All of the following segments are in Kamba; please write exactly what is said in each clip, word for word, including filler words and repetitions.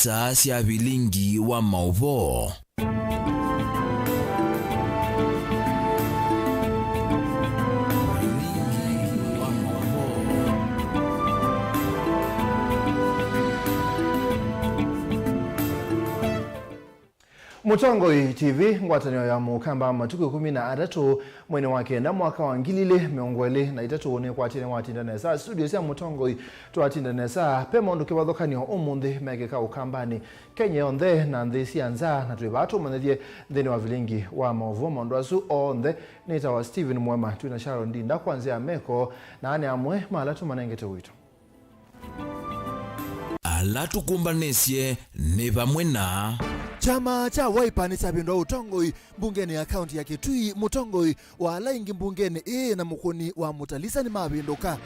Star sya vilingi wa maũvoo. Vilingi wa maũvoo. Mũtongoi T V, ngwatanĩo ya Mũkamba, matukũ ĩkũmi na atatũ mweinĩ wa kenda mwaka wa ngili ilĩ mĩongo ĩlĩ na itatũ nĩkwatie nĩwatinda nesa. Studio sya Mũtongoi twatinda nesa. Pe maũndũ kĩvathũkany'o ũmũnthĩ mekĩka Ũkambanĩ, Kenya yonthe na nthĩ sya nza, na twĩ vaa tũmanyĩthye nthĩnĩ wa vilingi wa maũvoo maũndũ asu onthe. Nĩtawa Stephen Mwema, twĩ na Sharon Ndinda kwa nzĩa ya meko, na nĩ amwe ma ala tũmanengete ũito. Ala tũkũmbanĩsye nĩ vamwe na. Kyama kya Wiper nĩkyavĩndũa ũtongoi mbungenĩ ya kaunti ya Kitui, mũtongoi wa ala aingĩ mbungenĩ ĩĩ na mũkũni wa Mutalisa nĩmavĩndũka.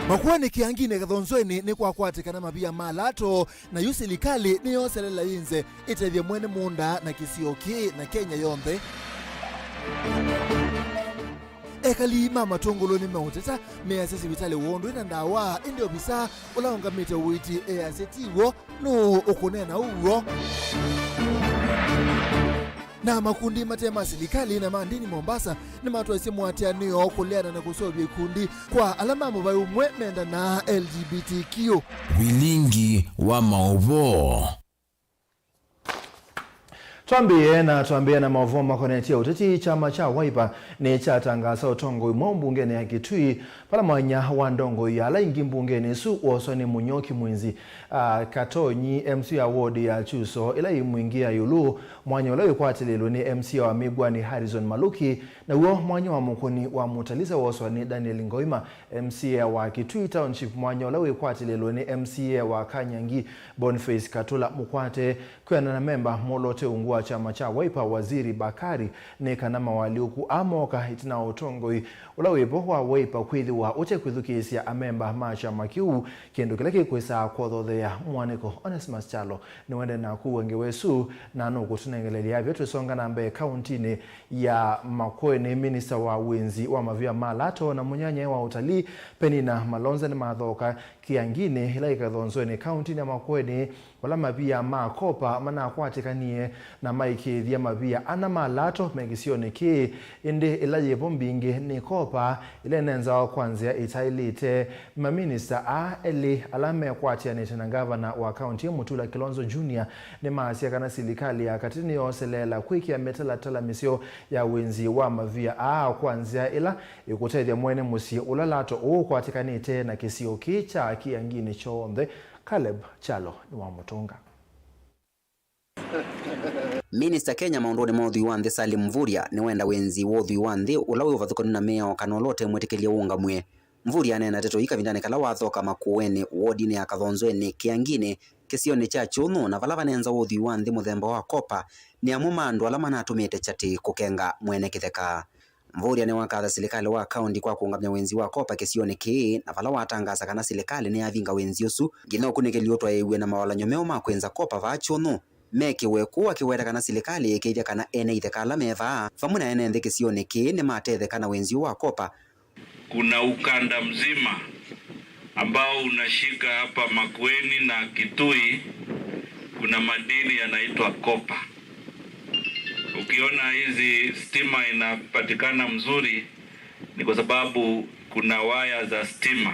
Makueni Kĩanginĩ Kathonzweni nĩkwakwatĩkana mavia ma lato, na yu silikalĩ nĩyooselela yĩnze ĩtethye mwene mũũnda na kĩsio kĩĩ na Kenya yonthe. Ekali ma Matũngũlũ nĩmeũteta, measya sivitalĩ woo ndwĩ na ndawa, ĩndĩ ovisa ũla ũngamĩte ũiiti easya ti w'o. Nũũ ũkũneena ũw'o? Na makundi mate ma silikalĩ na ma ndini Mombasa nĩmatwaisye mũatĩanĩo kũleana na kũseũvya ikundi kwa ala ma mũvaĩ ũmwe mendanaa L G B T Q. Vilingi wa maũvoo. Twambĩĩe na twambĩĩa na maũvoo makonetye ũteti. Kyama kya Wiper nĩkyatangaasa ũtongoi mweũ mbungenĩ ya Kitui, vala mwanya wa ndongoi ya ala ingĩ mbungenĩ ĩsu woswa nĩ Mũnyoki Mwinzi, a, Katonyi, M C A wa wodi ya Chuso, ĩla yĩ Mwingi ya ĩũlũ, mwanya ũla wĩkwatĩlĩlwe nĩ M C A wa Mĩgwani Harrison Maluki, naw'o mwanya wa mũkũni wa Mutalisa woswa nĩ Daniel Ngoima, M C A wa Kitui Township, mwanya ũla wĩkwatĩlĩlwe nĩ M C A wa Kanyangi Boniface Katula Mũkwate. Kwĩanana na memba mũlote ungu wa kyama kya Wiper, Waziri Bakari, nĩ kana mawalyũku aa mooka ĩtina wa ũtongoi ũla wĩvo wa Wiper kwĩthĩwa ũte kwĩthukĩĩsya amemba ma kyama kĩu, kĩndũ kĩla kĩkwĩsaa kũthothea mũanĩko. Onesmus Kyalo nĩwende na kũua ngewa ĩsu na nũkũtũnengelelya avyo twĩsonga na mbee kauntinĩ ya Makueni. Minista wa wĩnzi wa mavia ma lato na mũnyanyae wa ũtalii, Penina Malonza, nĩmathoka Kĩanginĩ ĩla ĩkathonzweni kauntinĩ ya Makueni, vala mavia ma kopa manakwatĩkanie na maikĩĩthya mavia ana ma lato me kĩsionĩ kĩĩ, ĩndĩ ĩla yĩvo mbingĩ nĩ kopa ĩla ĩnenzawa kwa nzĩa ĩtaĩlĩte. Maminista aa elĩ ala mekwatĩanĩte na ngavana wa kaunti ĩĩ Mutula Kilonzo Junior nĩmaasya kana silikalĩ ya katĩ nĩyooseleela kwĩkĩa mĩtalatala mĩseo ya wĩnzi wa mavia aa kwa nzĩa ĩla ĩkũtethya mwene mũsyĩ ũla lato ũũ ũkwatĩkanĩte na kĩsio kĩĩ kya Kĩanginĩ kyonthe. Caleb Kyalo nĩwamũtũnga. Minista Kenya maũndũnĩ ma ũthwii wa nthĩ Salim Mvurya nĩwenda wĩnzi wa ũthwii wa nthĩ ũla wĩ ũvathũkanu na mĩao kana ũla ũtemwĩtĩkĩlye ũũngamw'e. Mvurya aneena ndeto ii kavindanĩ kala wathoka Makueni, wodinĩ ya Kathonzweni, Kĩanginĩ, kĩsionĩ kya Kyũnũ na vala vanenzawa ũthwii wa nthĩ mũthemba wa kopa nĩ amwe ma andũ ala manatũmĩte kyatĩ kũkenga mwene kĩtheka. Mvurya nĩwakatha silikalĩ wa kaunti kwa kũũngamya wĩnzi wa kopa kĩsionĩ kĩĩ, na vala watangaasa kana silikalĩ nĩyavinga wĩnzi ũsu, nginya ũkunĩkĩli ũtwaĩĩw'e na mawalany'o meũ ma kwĩnza kopa vaa Kyũnũ mekĩwe, kũu akĩweta kana silikalĩ ĩkĩĩthya kana ene itheka ala me vaa, vamwe na ene nthĩ kĩsionĩ kĩĩ, nĩmatetheka na wĩnzi ũũ wa kopa. Kuna ukanda mzima ambao unashika hapa Makueni na Kitui, kuna madini yanaitwa kopa. Ukiona hizi stima inapatikana mzuri, ni kwa sababu kuna waya za stima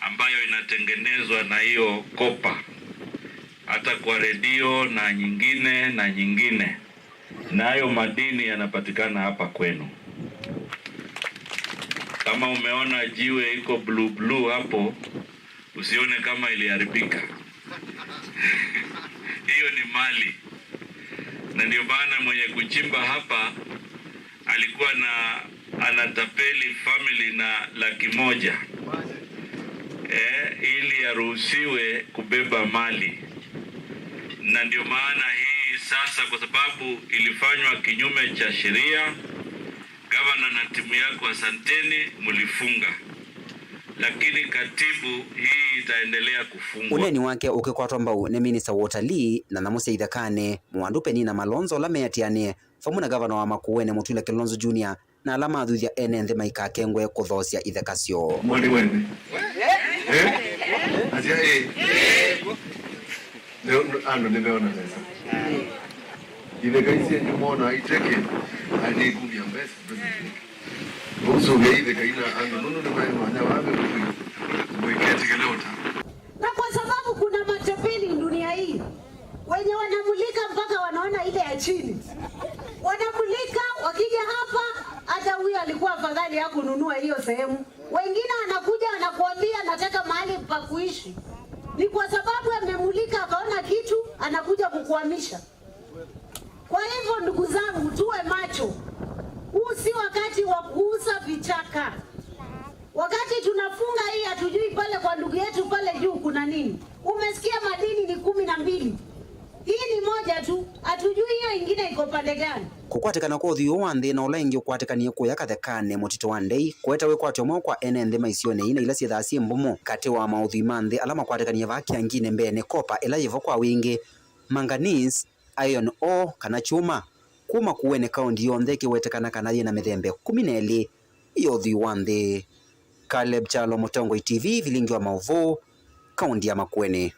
ambayo inatengenezwa na hiyo kopa, hata kwa redio na nyingine na nyingine, na hayo madini yanapatikana hapa kwenu. Kama umeona jiwe iko blue blue hapo, usione kama iliharibika. Hiyo ni mali, na ndio maana mwenye kuchimba hapa alikuwa na anatapeli family na laki moja, eh, ili aruhusiwe kubeba mali. Na ndio maana hii sasa, kwa sababu ilifanywa kinyume cha sheria, gavana na timu yako, asanteni, mlifunga. Lakini katibu, hii itaendelea kufungwa. Ũneeni wake ũkĩkwatwa mbau nĩ minista wa ũtalii na nyamũ sya ithekanĩ, Mwandu Penina Malonza, ũla meatĩanĩe vamwe na gavana wa Makueni Mutula Kilonzo Junior, na ala mathuthya ene nthĩ maikakengwe kũthoosya itheka syoo. Mweri wa ĩmwe. Eh? Asya, eh. Leo, andũ nĩmeona nesa. Itheka ici angĩ mona iteke, na nĩkumya mbesa. Ũsũvya itheka ina andũ, nũndũ nĩmaĩ mwanya wa mbee mwĩkĩtĩkĩle ũta. Na kwa sababu kuna matapeli dunia hii, wenye wanamulika mpaka wanaona ile ya chini. Wanamulika, wakija hapa, hata huyo alikuwa afadhali ya kununua hiyo sehemu. Wengine anakuja anakuambia, "Nataka mahali pa kuishi." Ni kwa sababu amemulika, akaona kitu, anakuja kukuhamisha. Kwa hivyo, ndugu zangu, tuwe macho. Huu si wakati wa kuuza vichaka. Wakati tunafunga hii, hatujui pale kwa ndugu yetu pale juu kuna nini. Umesikia madini ni kumi na mbili. Hii ni moja tu, hatujui hiyo ingine iko pande gani. Kũkwatĩkana kwa ũthwii wa nthĩ na ũla ĩngĩ ũkwatĩkanie kũya kathekanĩ, mũtitũ wa ndei, kũete wĩkwatyo mweũ kwa ene nthĩ ma isionĩ ii na ila syĩthaa syĩ mbumu. Katĩ wa maũthwii ma nthĩ ala makwatĩkanie vaa kĩanginĩ mbeenĩ, copper ĩla yĩvo kwa wingĩ, manganese, iron ore kana kyuma, kuma kũenĩ kaũnti yonthe ĩkĩwetekana kana yĩna mĩthemba ĩkũmi na ĩlĩ ya ũthwii wa nthĩ. Caleb Kyalo, Mũtongoi T V, vilingi wa maũvoo, kaũnti ya Makueni.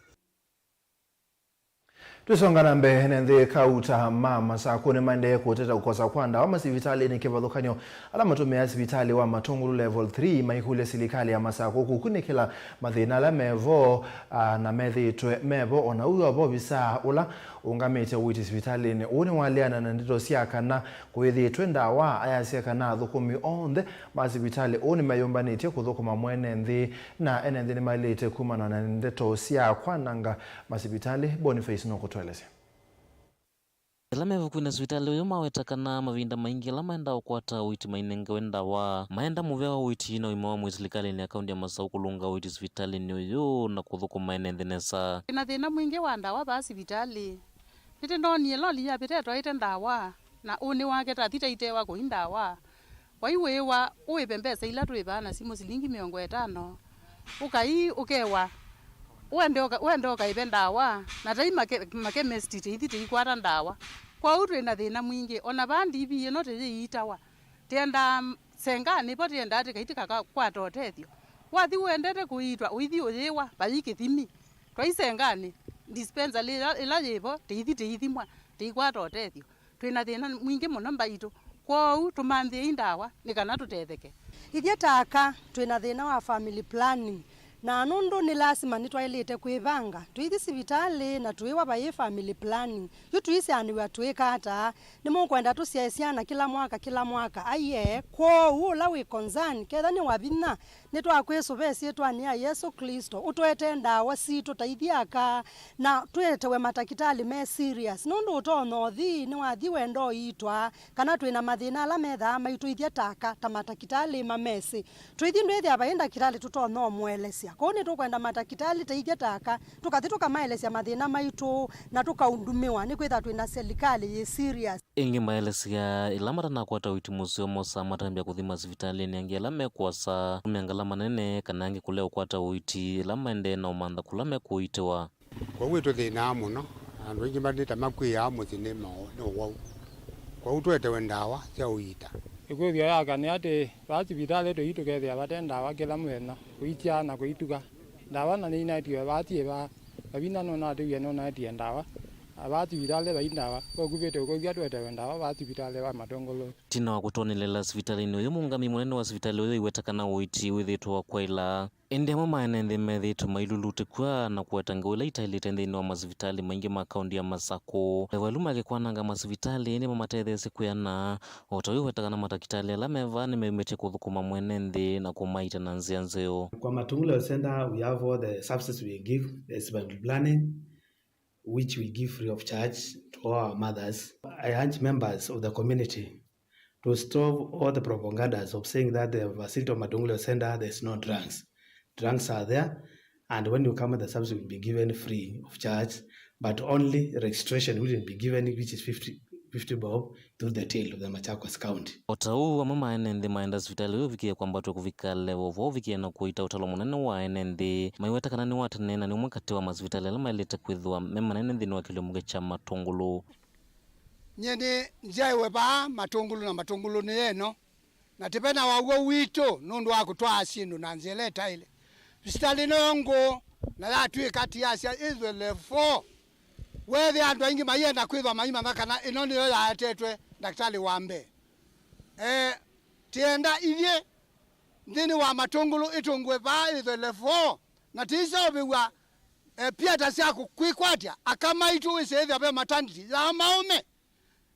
Twĩsonga na mbee, ene nthĩ kauta ma Masakũ nĩmaendee kũteta kũkosa kwa ndawa masivitalĩnĩ kĩvathũkany'o. Ala matũmĩaa sivitalĩ wa Matũngũlũ Level three maikũlya silikalĩ ya Masakũ kũkunĩkĩla mathĩna ala mevo, a, na methĩĩtwe mevo. O na ũu o vo, ovisaa ũla ũũngamĩte ũiiti sivitalĩnĩ ũũ nĩwaleana na ndeto sya kana kũĩthĩĩtwe ndawa, ayasya kana athũkũmi onthe ma sivitalĩ ũũ nĩmeyũmbanĩtye kũthũkũma mwene nthĩ, na ene nthĩ nĩmaĩlĩte kumana na ndeto sya kwananga masivitalĩ. Boniface nũkũtũelesya. Ĩla me vakuĩ na sivitalĩ ũyũ maweta kana mavinda maingĩ ala maendaa kũkwata ũiiti mainengewe ndawa. Maenda mũvea wa ũiiti na ũima wa mwĩĩ silikalĩnĩ ya kaũnti ya Masaũ kũlũnga ũiiti sivitalĩnĩ ũyũ na kũthũkũma ene nthĩ nesa. Twĩna thĩna mwingĩ wa ndawa vaa sivitalĩ. Nĩtĩndoonie loli yavĩta ĩtwaĩte ndawa, na ũnĩ wake tathi taitewa kũi ndawa. Wai wĩĩwa ũĩve mbesa ila twĩ vaa na simũ silingi mĩongo ĩtano, ũkai ũkewa, wende ũka-, wende ũkaĩve ndawa, na tai make-, makemesti tĩithi tĩikwata ndawa. Kwoou twĩ na thĩna mwingĩ, o na vaa D V ĩno tĩyĩiitawa. Tĩendaa senganĩ vo, tĩendaa tĩkai tĩkakakwata ũtethyo. Wathi ũendete kũiitwa, ũithi ũyĩwa, vai kĩthimi. Twai senganĩ, dispensary ĩla, ĩla yĩvo, tĩithi tĩithimwa, tĩikwata ũtethyo. Twĩ na thĩna mwingĩ mũno mbaitũ, kwoou tũmanthĩei ndawa nĩ kana tũtetheke. Ithyĩ ta aka, twĩ na thĩna wa family planning, na nũndũ nĩ lasima nĩtwaĩlĩte kwĩvanga, tũithi sivitalĩ na tũĩwa vai family planning. Yu tũiseanĩw'a twĩka ata? Nĩmũkwenda tũsyae syana kĩla mwaka, kĩla mwaka? Aiee. Kwoou ũla wĩ concern, ketha nĩ wa vinya, nĩtwakwĩsũva ĩsyĩtwanĩ ya Yesũ Klĩsto, ũtũetee ndawa sitũ ta ithyĩ aka, na tũetewe matakĩtalĩ me serious, nũndũ ũtonya ũthi nĩwathi wenda ũiitwa, kana twĩ na mathĩna ala methaa maitũ ithyĩ ta aka, ta matakĩtalĩ mamesĩ. Tũithi ndwĩthĩa vai ndakĩtalĩ tũtonya ũmũelesya. Kwoou nĩtũkwenda matakĩtalĩ ta ithyĩ ta aka, tũkathi tũkamaelesya mathĩna maitũ, na tũkaundumĩwa, nĩkwĩthĩwa twĩ na silikalĩ yĩ serious. Ĩngĩ maelesya, ĩla matanakwata ũiiti mũseo, mosaa matambya kũthi masivitalĩnĩ angĩ ala me kũasa, kũmya ngalama nene, kana angĩ kũlea ũkwata ũiiti ĩla maendee na ũmantha kũla mekũiitĩwa. Kwoou ĩtũthĩnaa mũno, andũ aingĩ ma-, nĩ ta makw'ĩaa mũsyĩ nĩ maũ-, nĩ ũwau. Kwoou tũetewe ndawa sya ũiita. Ĩkwĩthĩo yaka nĩ atĩ, vaa sivitalĩ tũi tũkethĩa vate ndawa kĩla mũthenya, kũikya na kũituka. Ndawa na nĩinaĩtiwe vaa syĩ vaa, Kavina nũnatĩw'e nũnaetie ndawa, na vaa sivitalĩ vai ndawa, ũkuvĩte ũkũthya tũetewe ndawa vaa sivitalĩ wa Matũngũlũ. Ĩtina wa kũtwanelela sivitalĩnĩ ũyũ, mũũngamĩi mũnene wa sivitalĩ ũyũ aiweta kana ũiiti wĩthĩĩtwe wa kwaĩla. Ĩndĩ amwe ma ene nthĩ methĩĩtwe mailulutĩkw'a na kũweta ngewa ila itaĩlĩte nthĩnĩ wa masivitalĩ maingĩ ma kaũnti ya Masakũ. Evalu makĩkwananga masivitalĩ, ĩndĩ mamatetheesye kwĩana. O ta ũu weta kana matakĩtalĩ ala me vaa nĩmeyumĩtye kũthũkũma mwene nthĩ na kũmaita na nzĩa nzeo. Kwa Matũngũlũ Health Center, we have all the services we give. There's family planning, which we give free of charge to all our mothers. I urge members of the community to stop all the propagandas of saying that the facility of Matũngũlũ Center, there's no drugs. Drugs are there, and when you come, the service will be given free of charge, but only registration will be given, which is fifty, fifty bob through the till of the Machakos County. O ta ũu, amwe ma ene nthĩ maenda sivitalĩ ũyũ ũvikĩe kwambatw'a kũvika level four ũvikĩe na kũita ũtalo mũnene wa ene nthĩ, maiweta kana nĩ wa tene na nĩ ũmwe katĩ wa masivitalĩ ala maĩlĩte kwĩthĩwa me manene nthĩnĩ wa kĩlungu kya Matũngũlũ. Nyie nĩ nzyaĩwe vaa Matũngũlũ, na Matũngũlũ nĩ ĩno, na tĩve na waw'o witũ nũndũ wa kũtwaa syĩndũ na nzĩa ĩla ĩtaĩle. Sivitalĩ nĩyo ngũũ na yatw'ĩka ti ya sya ĩthwe level four. Weethĩa andũ aingĩ maienda kwĩthwa maimanya kana ĩno nĩyo yaetetwe ndakĩtalĩ wa mbee. Eh, tienda ithyĩ nthĩnĩ wa Matũngũlũ ĩtũngũe vaa ĩthwe level four, na tiiseũvĩw'a, eh, piata sya kũ-, kwĩkwatya aka maitũ wĩsĩĩthya ve maternity ya maũme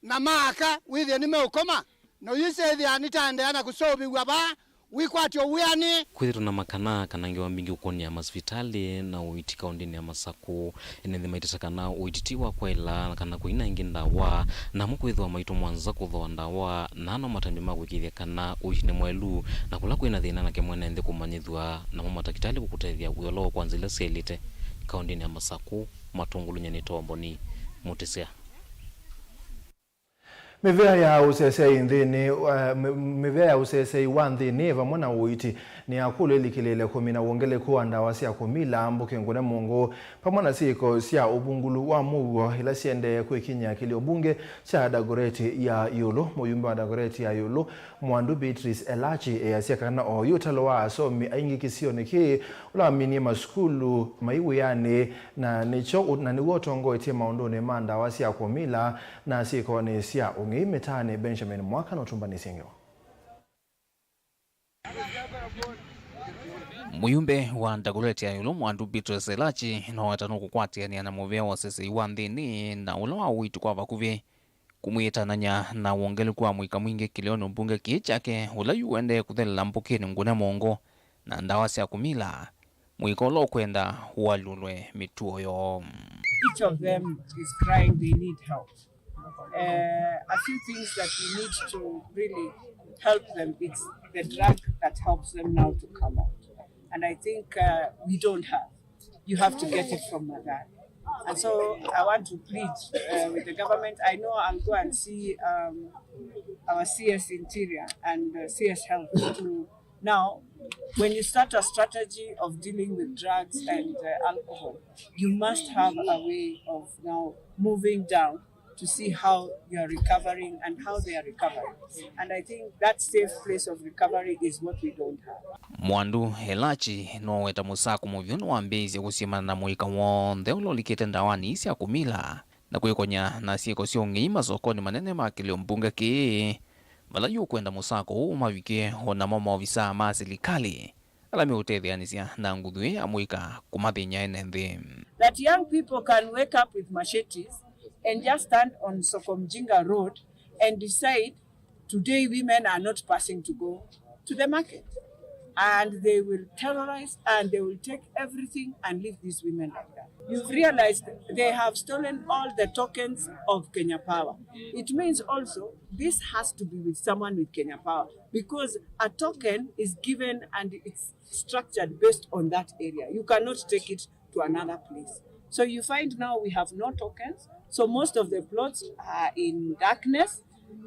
na ma aka wĩthĩe nĩmeũkoma, na ũyĩsĩthĩa nĩtaendeea na kũseũvĩw'a vaa wĩkwatyo wĩanĩ. Kwĩthĩtwe na makana kana ngewa mbingĩ ũkũnĩa masivitalĩ na ũiiti kaũndĩnĩ ya Masakũ. Ene nthĩ maitĩte kana ũiiti ti wa kwaĩla kana kũina ĩngĩ ndawa, namo kwĩthĩwa maitũmwa nza kũthooa ndawa, na no matambya ma kũĩkĩĩthya kana ũiiti nĩ mwaĩlu, na kũla kwĩna thĩna nake mwene nthĩ kũmanyĩthw'a, namo matakĩtalĩ kũkũtethya wĩoloo kwa nzĩa ila syaĩlĩte. Kaũndĩnĩ ya Masakũ, Matũngũlũ, nyie nĩ Tomboni Mũtĩsya. Mĩvĩa ya ũseseĩ nthĩnĩ, eh, mĩ-, mĩvĩa ya ũseseĩ wa nthĩnĩ vamwe na ũiiti nĩ ya kũlwa ĩlikĩlĩĩle kũmina wongeleku wa ndawa sya kũmila mbũkĩ ngũne mũngũ, vamwe na syĩko sya ũvungũlu wa mũuo ila siendee kwĩkinyĩa kĩlio mbunge kya Dagoretti ya ĩũlũ. Mũyumbe wa Dagoretti ya ĩũlũ, Mwandu Beatrice Elachi, easya kana oyu ũtalo wa asomi aingĩ kĩsionĩ kĩĩ ũlaminie masukulu mai wĩanĩ, na nĩkyo, na nĩw'o ũtongoetye maũndũnĩ ma ndawa sya kũmila na syĩkonĩ sya ũng'ei mĩtaanĩ. Benjamin Mwaka nũtũmbanĩsye ngewa. Mũyumbe wa Dagoretti ya ĩũlũ Mwandu Beatrice Elachi noweta nũkũkwatĩanĩa na mũvĩa wa ũseseĩ wa nthĩnĩ na ũla wa ũiiti kwa vakuvĩ, kũmwĩtanany'a na wongeleku wa mũika mwingĩ kĩlĩonĩ mbunge kĩĩ kyake, ũla yu ũendee kũthelela mbũkĩnĩ ngũne mũngũ na ndawa sya kũmila, mũika ũla ũkwenda ũalyũlwe mĩtuo yoo. Each of them is crying they need help. Uh, a few things that we need to really help them, it's the drug that helps them now to come out. And I think, uh, we don't have. You have to get it from Mathare. And so I want to plead, uh, with the government. I know I'll go and see, um, our C S Interior and, uh, C S Health to now, when you start a strategy of dealing with drugs and, uh, alcohol, you must have a way of now moving down to see how you are recovering and how they are recovering. And I think that safe place of recovery is what we don't have. Mwandu Elachi noweta mũsako mũvyũ nĩwambĩĩisye kũsyĩmana na mũika w'onthe ũla ũlikĩte ndawanĩ ii sya kũmila na kwĩkony'a na syĩko sya ũng'ei masokonĩ manene ma kĩlĩo mbunge kĩĩ, vala yu ũkwenda mũsako ũũ ũmavikĩe o namo maovisaa ma silikalĩ ala meũtetheanĩsya na nguthu ĩĩ ya mũika kũmathĩny'a ene nthĩ. That young people can wake up with machetes and just stand on Soko Mjinga Road and decide today women are not passing to go to the market. And they will terrorize and they will take everything and leave these women like that. You've realized they have stolen all the tokens of Kenya Power. It means also this has to be with someone with Kenya Power, because a token is given and it's structured based on that area. You cannot take it to another place. So you find now we have no tokens. So most of the plots are in darkness.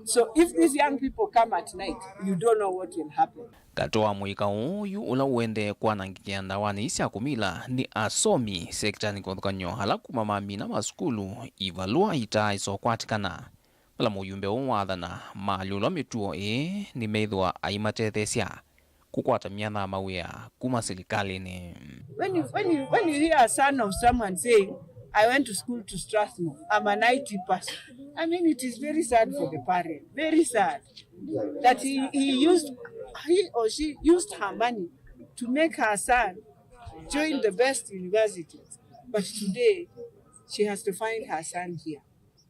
So if these young people come at night, you don't know what will happen. Katĩ wa mũika ũũ yu ũla ũendee kwanangĩkĩa ndawanĩ ii sya kũmila nĩ asomi sektanĩ kĩvathũkany'o ala kuma mamina masukulu, ivalũa itaa isokwatĩkana. Vala mũyumbe ũũ waathana maalyũlwa mĩtuo ĩĩ nĩmeĩthĩwa aimatetheesya kũkwata myanya ya mawĩa kuma silikalĩnĩ. When you, when you, when you hear a son of someone saying, "I went to school to Strathmore, I'm an I T person," I mean, it is very sad for the parent, very sad that he, he used, he or she used her money to make her son join the best universities, but today she has to find her son here.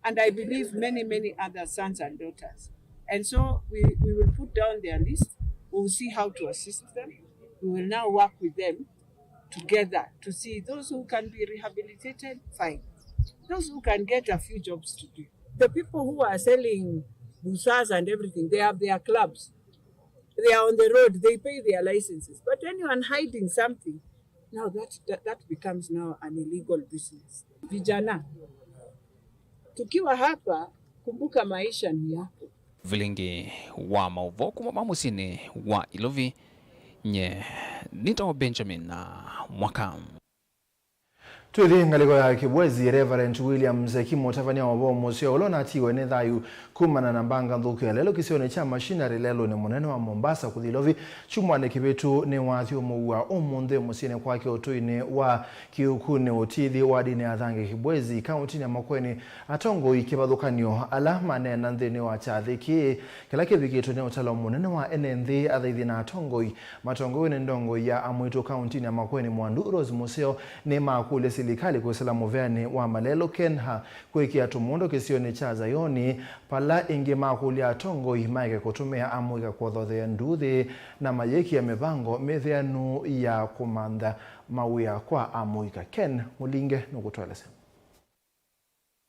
And I believe many, many other sons and daughters. And so we, we will put down their list. We will see how to assist them. We will now work with them together to see those who can be rehabilitated, fine. Those who can get a few jobs to do. The people who are selling busas and everything, they have their clubs. They are on the road, they pay their licenses. But anyone hiding something, now that, that, that becomes now an illegal business. Vijana, tukiwa hapa, kumbuka maisha ni yako. Vilingi wa maũvoo kuma ma mũsyĩnĩ wa Ilovi, nye nĩtawa Benjamin na Mwaka. Twĩthi ngalĩko ya Kibwezi, Reverend William Nzeki, mũtavany'a wa ũvoo mũseo ũla ũnatiiwe nĩ thayũ kumana na mbanga nthũku ya lelũ kĩsionĩ kya machinery lelũnĩ mũnene wa Mombasa kũthi Lovi kyumwanĩ kĩvĩtu, nĩwathyũmũw'a ũmũnthĩ mũsyĩnĩ kwake ũtũinĩ wa Kiukunĩ Ũtithi, wadinĩ ya Thange Kibwezi, kauntinĩ ya Makueni. Atongoi kĩvathũkany'o ala maneena nthĩnĩ wa kyathĩ kĩĩ kĩla kĩvikĩtwe nĩ ũtalo mũnene wa ene nthĩ, athaithi na atongoi matongoew'e nĩ ndongoi ya Amwitũ kauntinĩ ya Makueni Mwandu Rose Museo nĩmakũlya silikalĩ kwĩsĩla mũveanĩ wa malelũ KeNHA kwĩkĩa tũmũndũ kĩsionĩ kya Zayoni, vala ĩngĩ makũlya atongoi maeke kũtũmĩa amũika kũthothea nduuthĩ na mayĩkĩa mĩvango mĩtheanu ya kũmantha mawĩa kwa amũika. Ken Mũlinge nũkũtũelesya.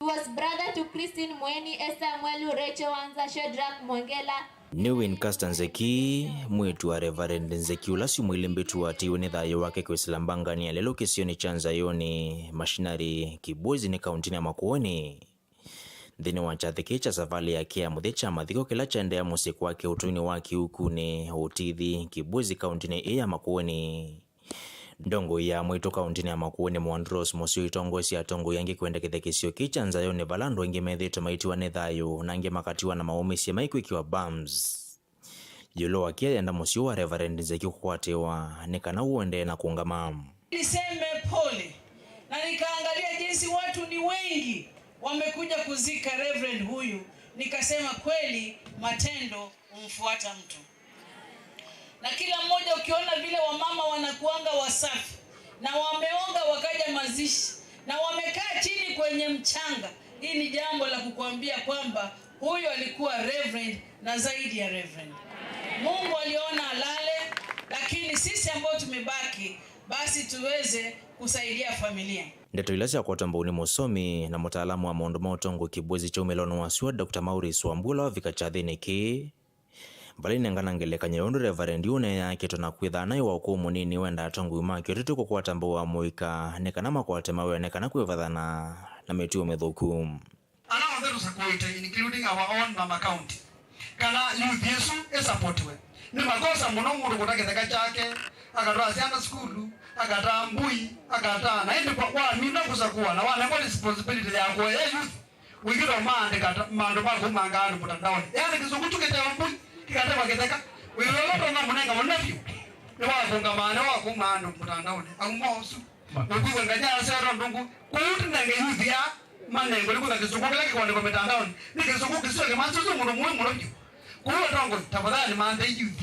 He was brother to Christine Mweni, Esther Mwelu, Rachel Wanza, Shadrack Mwongela. Nĩ Wincaster Nzeki, mwĩĩtu wa Reverend Nzeki, ũla syumwa ilĩ mbĩtu watiiwe nĩ thayũ wake kwĩsĩla mbanganĩ ya lelũ kĩsionĩ kya Nzayoni, machinery, Kibwezi nĩ kauntinĩ ya Makueni. Nthĩnĩ wa kyathĩ kĩĩ kya savalĩ yake ya mũthya kya mathiko kĩla kyaendeea mũsyĩ kwake ũtũinĩ wa Kiukunĩ Ũtithi, Kibwezi, kauntinĩ ĩĩ ya Makueni, ndongoi ya Amwitũ kauntinĩ ya Makueni Mwandu Rose Museo itongoesye atongoi angĩ kwendekethya kĩsio kĩĩ kya Nzayoni, vala andũ aingĩ methĩĩtwe maitiwa nĩ thayũ, na angĩ makatiwa na maũmĩsye maikwĩkĩwa bumps. Ĩũlũ wa kĩĩ ayenda mũsyĩ wa Reverend Nzeki kũkwatĩwa nĩ kana ũendee na kũũngama. Niseme pole na nikaangalia jinsi watu ni wengi wamekuja kuzika Reverend huyu, nikasema kweli matendo humfuata mtu. Na kila mmoja ukiona vile wamama wanakuanga wasafi na wameoga wakaja mazishi na wamekaa chini kwenye mchanga, hii ni jambo la kukuambia kwamba huyu alikuwa Reverend na zaidi ya Reverend. Mungu aliona alale, lakini sisi ambao tumebaki, basi tuweze kusaidia familia. Ndeto ila syakwatwa mbau nĩ mũsomi na mũtaalamu wa maũndũ ma ũtongoi Kibwezi kya umĩlonĩ wa syũa, Doctor Maurice Wambua, ũla wavika kyathĩnĩ kĩĩ, vala ainengana ngelekany'o ya ũndũ Reverend ũũ ũneeakĩtwe na kwĩthaa naĩ wa ũkũũ mũnini, wenda atongoi ma kĩũteti kũkwata mbau amũika nĩ kana makwate mawĩa nĩ kana kwĩvathana na mĩtuo mĩthũku. Ala onthe tũsakũĩte, including our own Mama County, kana youth ĩsu ĩsapotiwe. Nĩ makosa mũno mũndũ kũta kĩtheka kyake, akataa syana sukulu, akataa mbũi, akataa, na ĩndĩ kwa, wamina kũsakũa na wanengwa responsibility ya kũea youth, wĩkĩtwa maandĩka ta, maandũ ma kũmanga andũ mũtandaonĩ. Yaani kĩsũngũ tu kĩtewa mbũi, kĩkatewa kĩtheka. Wĩw'e ũla ũtonya mũnenga mũna vyũ, nĩ wa kũngamaa, nĩ wa kũma andũ mũtandaonĩ. Auma ũsu. Ũkwĩw'a Ngai aseo tondũ ngũ, kũu tũnenge youth ya manengo nĩ kwĩtha kĩsũngũ kĩla kĩkwandĩkwa mĩtandaonĩ. Nĩ kĩsũngũ kĩseo kĩmanĩsya ũsu mũndũ mũĩ mũno vyũ. Kũu atongoi, tafadhali manthei youth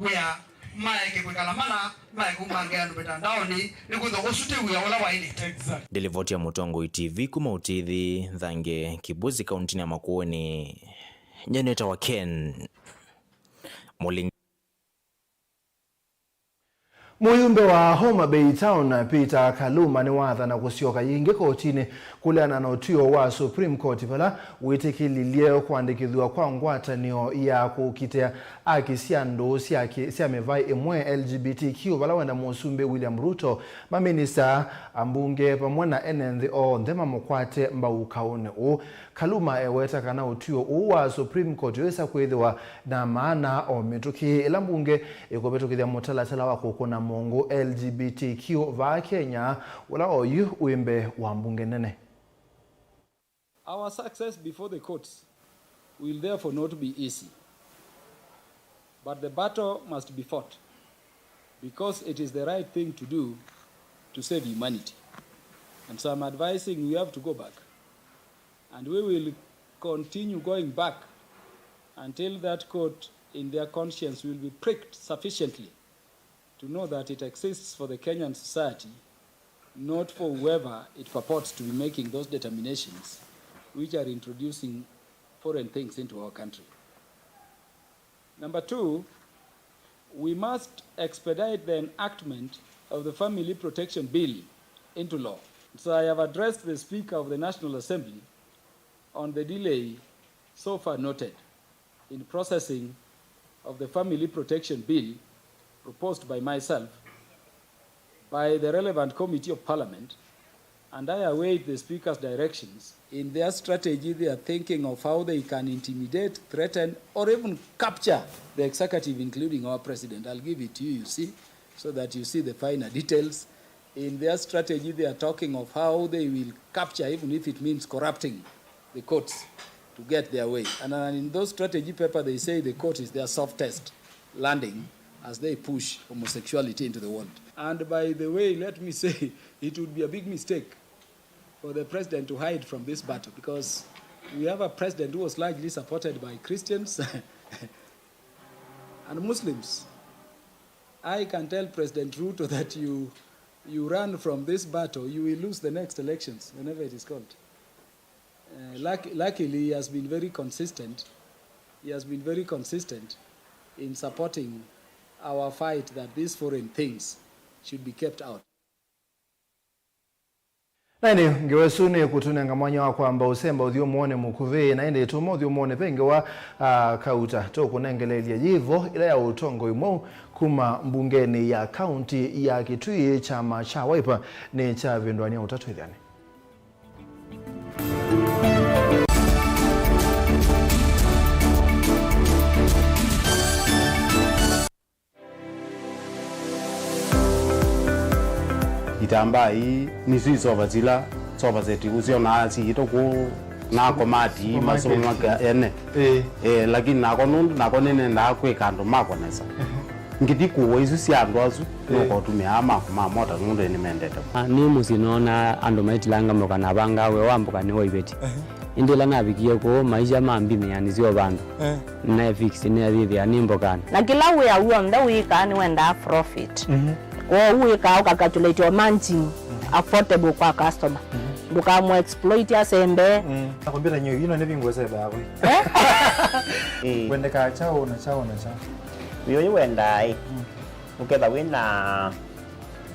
wĩa maeke kwĩkala mana, maeke kũmanga andũ mĩtandaonĩ, nĩ kwĩtha ũsu ti wĩa ũla waĩlĩte. Exactly. Nĩ livoti ya Mũtongoi T V kuma Ũtithi, Thange, Kibwezi, kauntinĩ ya Makueni. Nyie nĩtawa Ken Mũlingi. Mũyumbe wa Homa Bay Town, Peter Kaluma, nĩwathana kũsyoka yĩngĩ kotinĩ kũleana na ũtw'ĩo wa Supreme Court, vala wĩtĩkĩlilye kũandĩkĩthw'a kwa ngwatanĩo ya kũkitĩa aki sya ndũũ sya kĩ-, sya mĩvaĩ ĩmwe, L G B T Q, vala wenda Mũsumbĩ William Ruto, maminista, ambunge, vamwe na ene nthĩ onthe mamũkwate mbau kaũnĩ ũũ. Kaluma eweta kana ũtw'ĩo ũũ wa Supreme Court wĩsa kwĩthĩwa na maana o mĩtũkĩ ĩla mbunge ĩkũvĩtũkĩthya mũtalatala wa kũkũna mũngũ L G B T Q vaa Kenya, ũla oyu wĩ mbee wa mbunge nene. Our success before the courts will therefore not be easy. But the battle must be fought because it is the right thing to do to save humanity. And so I'm advising we have to go back. And we will continue going back until that court in their conscience will be pricked sufficiently to know that it exists for the Kenyan society, not for whoever it purports to be making those determinations which are introducing foreign things into our country. Number two, we must expedite the enactment of the Family Protection Bill into law. So I have addressed the Speaker of the National Assembly on the delay so far noted in processing of the Family Protection Bill proposed by myself, by the relevant committee of Parliament, and I await the Speaker's directions. In their strategy, they are thinking of how they can intimidate, threaten, or even capture the executive, including our president. I'll give it to you, you see, so that you see the finer details. In their strategy, they are talking of how they will capture, even if it means corrupting the courts to get their way. And, and in those strategy paper, they say the court is their softest landing as they push homosexuality into the world. And by the way, let me say, it would be a big mistake for the president to hide from this battle, because we have a president who was largely supported by Christians and Muslims. I can tell President Ruto that you, you run from this battle, you will lose the next elections, whenever it is called. Uh, luck-, luckily, he has been very consistent. He has been very consistent in supporting our fight that these foreign things should be kept out. Na ĩndĩ ngewa ĩsu nĩ kũtũnenga mwanya wa kwamba ũsemba ũthyũmũonĩ mũkuvĩ, na ĩndĩ tũma ũthyũmũonĩ ve ngewa, ah, kauta tũkũnengeleelya yĩvo ĩla ya ũtongoi mweũ kuma mbungenĩ ya kaunti ya Kitui, kyama kya Wiper nĩkyavĩndũanie ũtatwĩthani. Itambaa ii nĩsyo isova sila sofa set ũsyonaa siitũ kũu na komati masoma maka ene. Ĩĩ. Eh, lakini nako nũndũ nako nĩnendaa kwĩka andũ makwa nesa. Ngĩthi kũwa isu sya andũ asu, nũkotũmĩaa mako ma mota nũndũ nĩmendete. Ah, nĩ mũsyĩ noona andũ maitilanga mboka na vangaa wĩa wa mboka nĩ wa iveti. Ĩndĩ ĩla navikie kũu, maisha ma mbimĩanĩ syo vandũ. Eh. Nae fix nĩathĩthĩa nĩ mbokanĩ. Na kĩla wĩa w'onthe wĩkaa nĩwendaa profit. Mhm. Kwoou wĩkaa ũkacalculate o margin affordable kwa customer. Mhm. Ndũkamũ exploit asembe. Mm. Na kompyuta nyo ino nĩ vingwe sebe yako. Eh? Eh. Wendekaa kyaũ na kyaũ na kyaũ? Wĩũyũ wendaa ĩ. Mm. Ũketha wĩna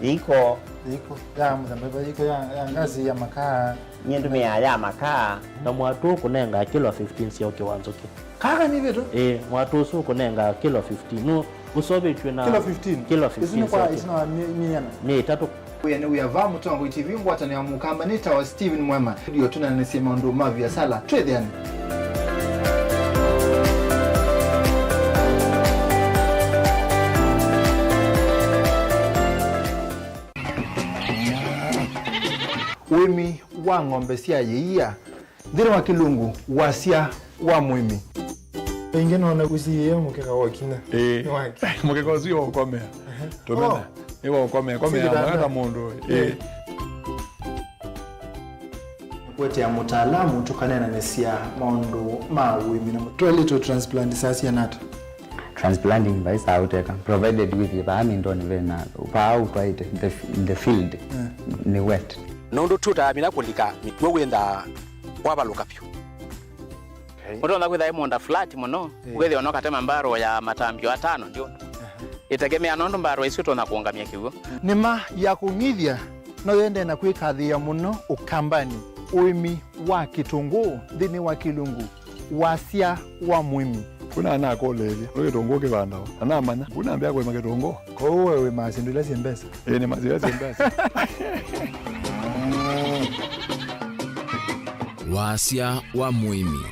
iko. Iko ya mũthemba, iko ya, ya ngasi ya makaa. Nyie ndũmĩaa ya makaa. Na mwatũ ũkũnengaa kilo fifteen sya ũkĩ wa nzũkĩ. Kaka nĩ vĩtũ? Ĩĩ, mwatũ ũsu ũkũnengaa kilo fifteen. Nũ ũsovĩtw'e na kilo fifteen? Kilo fifteen. Isu nĩ kwa sya ũkĩ. Isu nĩ wa mi-, miana? Mia itatũ. Wĩa nĩ wĩa va Mũtongoi T V ngwatanĩo ya Mũkamba nĩ tawa Steven Mwema. Ndio tũnanĩsye maũndũ ma viasala. Twĩthĩane. Ũĩmi wa ng'ombe sya yĩia nthĩnĩ wa kĩlungu, wasya wa mũĩmi. Ĩngĩ nona ũsiĩĩe mũkeka wa kinya. Ĩĩ. Nĩ wake. Mũkeka ũsu wa ũkomea. Ehe. Tũmena. Oh. Nĩ wa ũkomea. Komea mwaka mũndũ. Ĩĩ. Ĩĩ. Kũetea mũtaalamu tũkaneenanĩsya maũndũ ma ũĩmi na mũ-, twaĩlĩtwe transplant saa siana ata? Transplanting vaisaa ũteka, provided wĩthĩe vaa mindoni vena, vaa ũtwaĩte, the, the field, mm, nĩ wet. Nũndũ tũtamina kũlika mĩkw'ũ wĩnthaa kwavalũka vyũ. Okay. Ũtonya kwĩtha ĩ mũũnda flat mũno, eh, ũkethĩa ona ũkatema mbarũ ya matambio atano ndio. Aha. Ĩtegemea nũndũ mbarũ ĩsu ĩtonya kũũngamya kĩw'ũ. Nĩma ya kũng'ithya no yendee na kwĩkathĩĩa mũno Ũkambanĩ, ũĩmi wa kĩtũngũũ nthĩnĩ wa kĩlungu, wasya wa mũĩmi. Kuna anakũlĩĩlye, nĩ kĩtũngũũ kĩvandawa? Na namanya, kuna ambĩa kũĩma kĩtũngũũ. Kwoou we wĩmaa syĩndũ ila syĩ mbesa? Ĩĩ, nĩmaa syĩndũ ila syĩ mbesa. Wasya wa mũĩmi.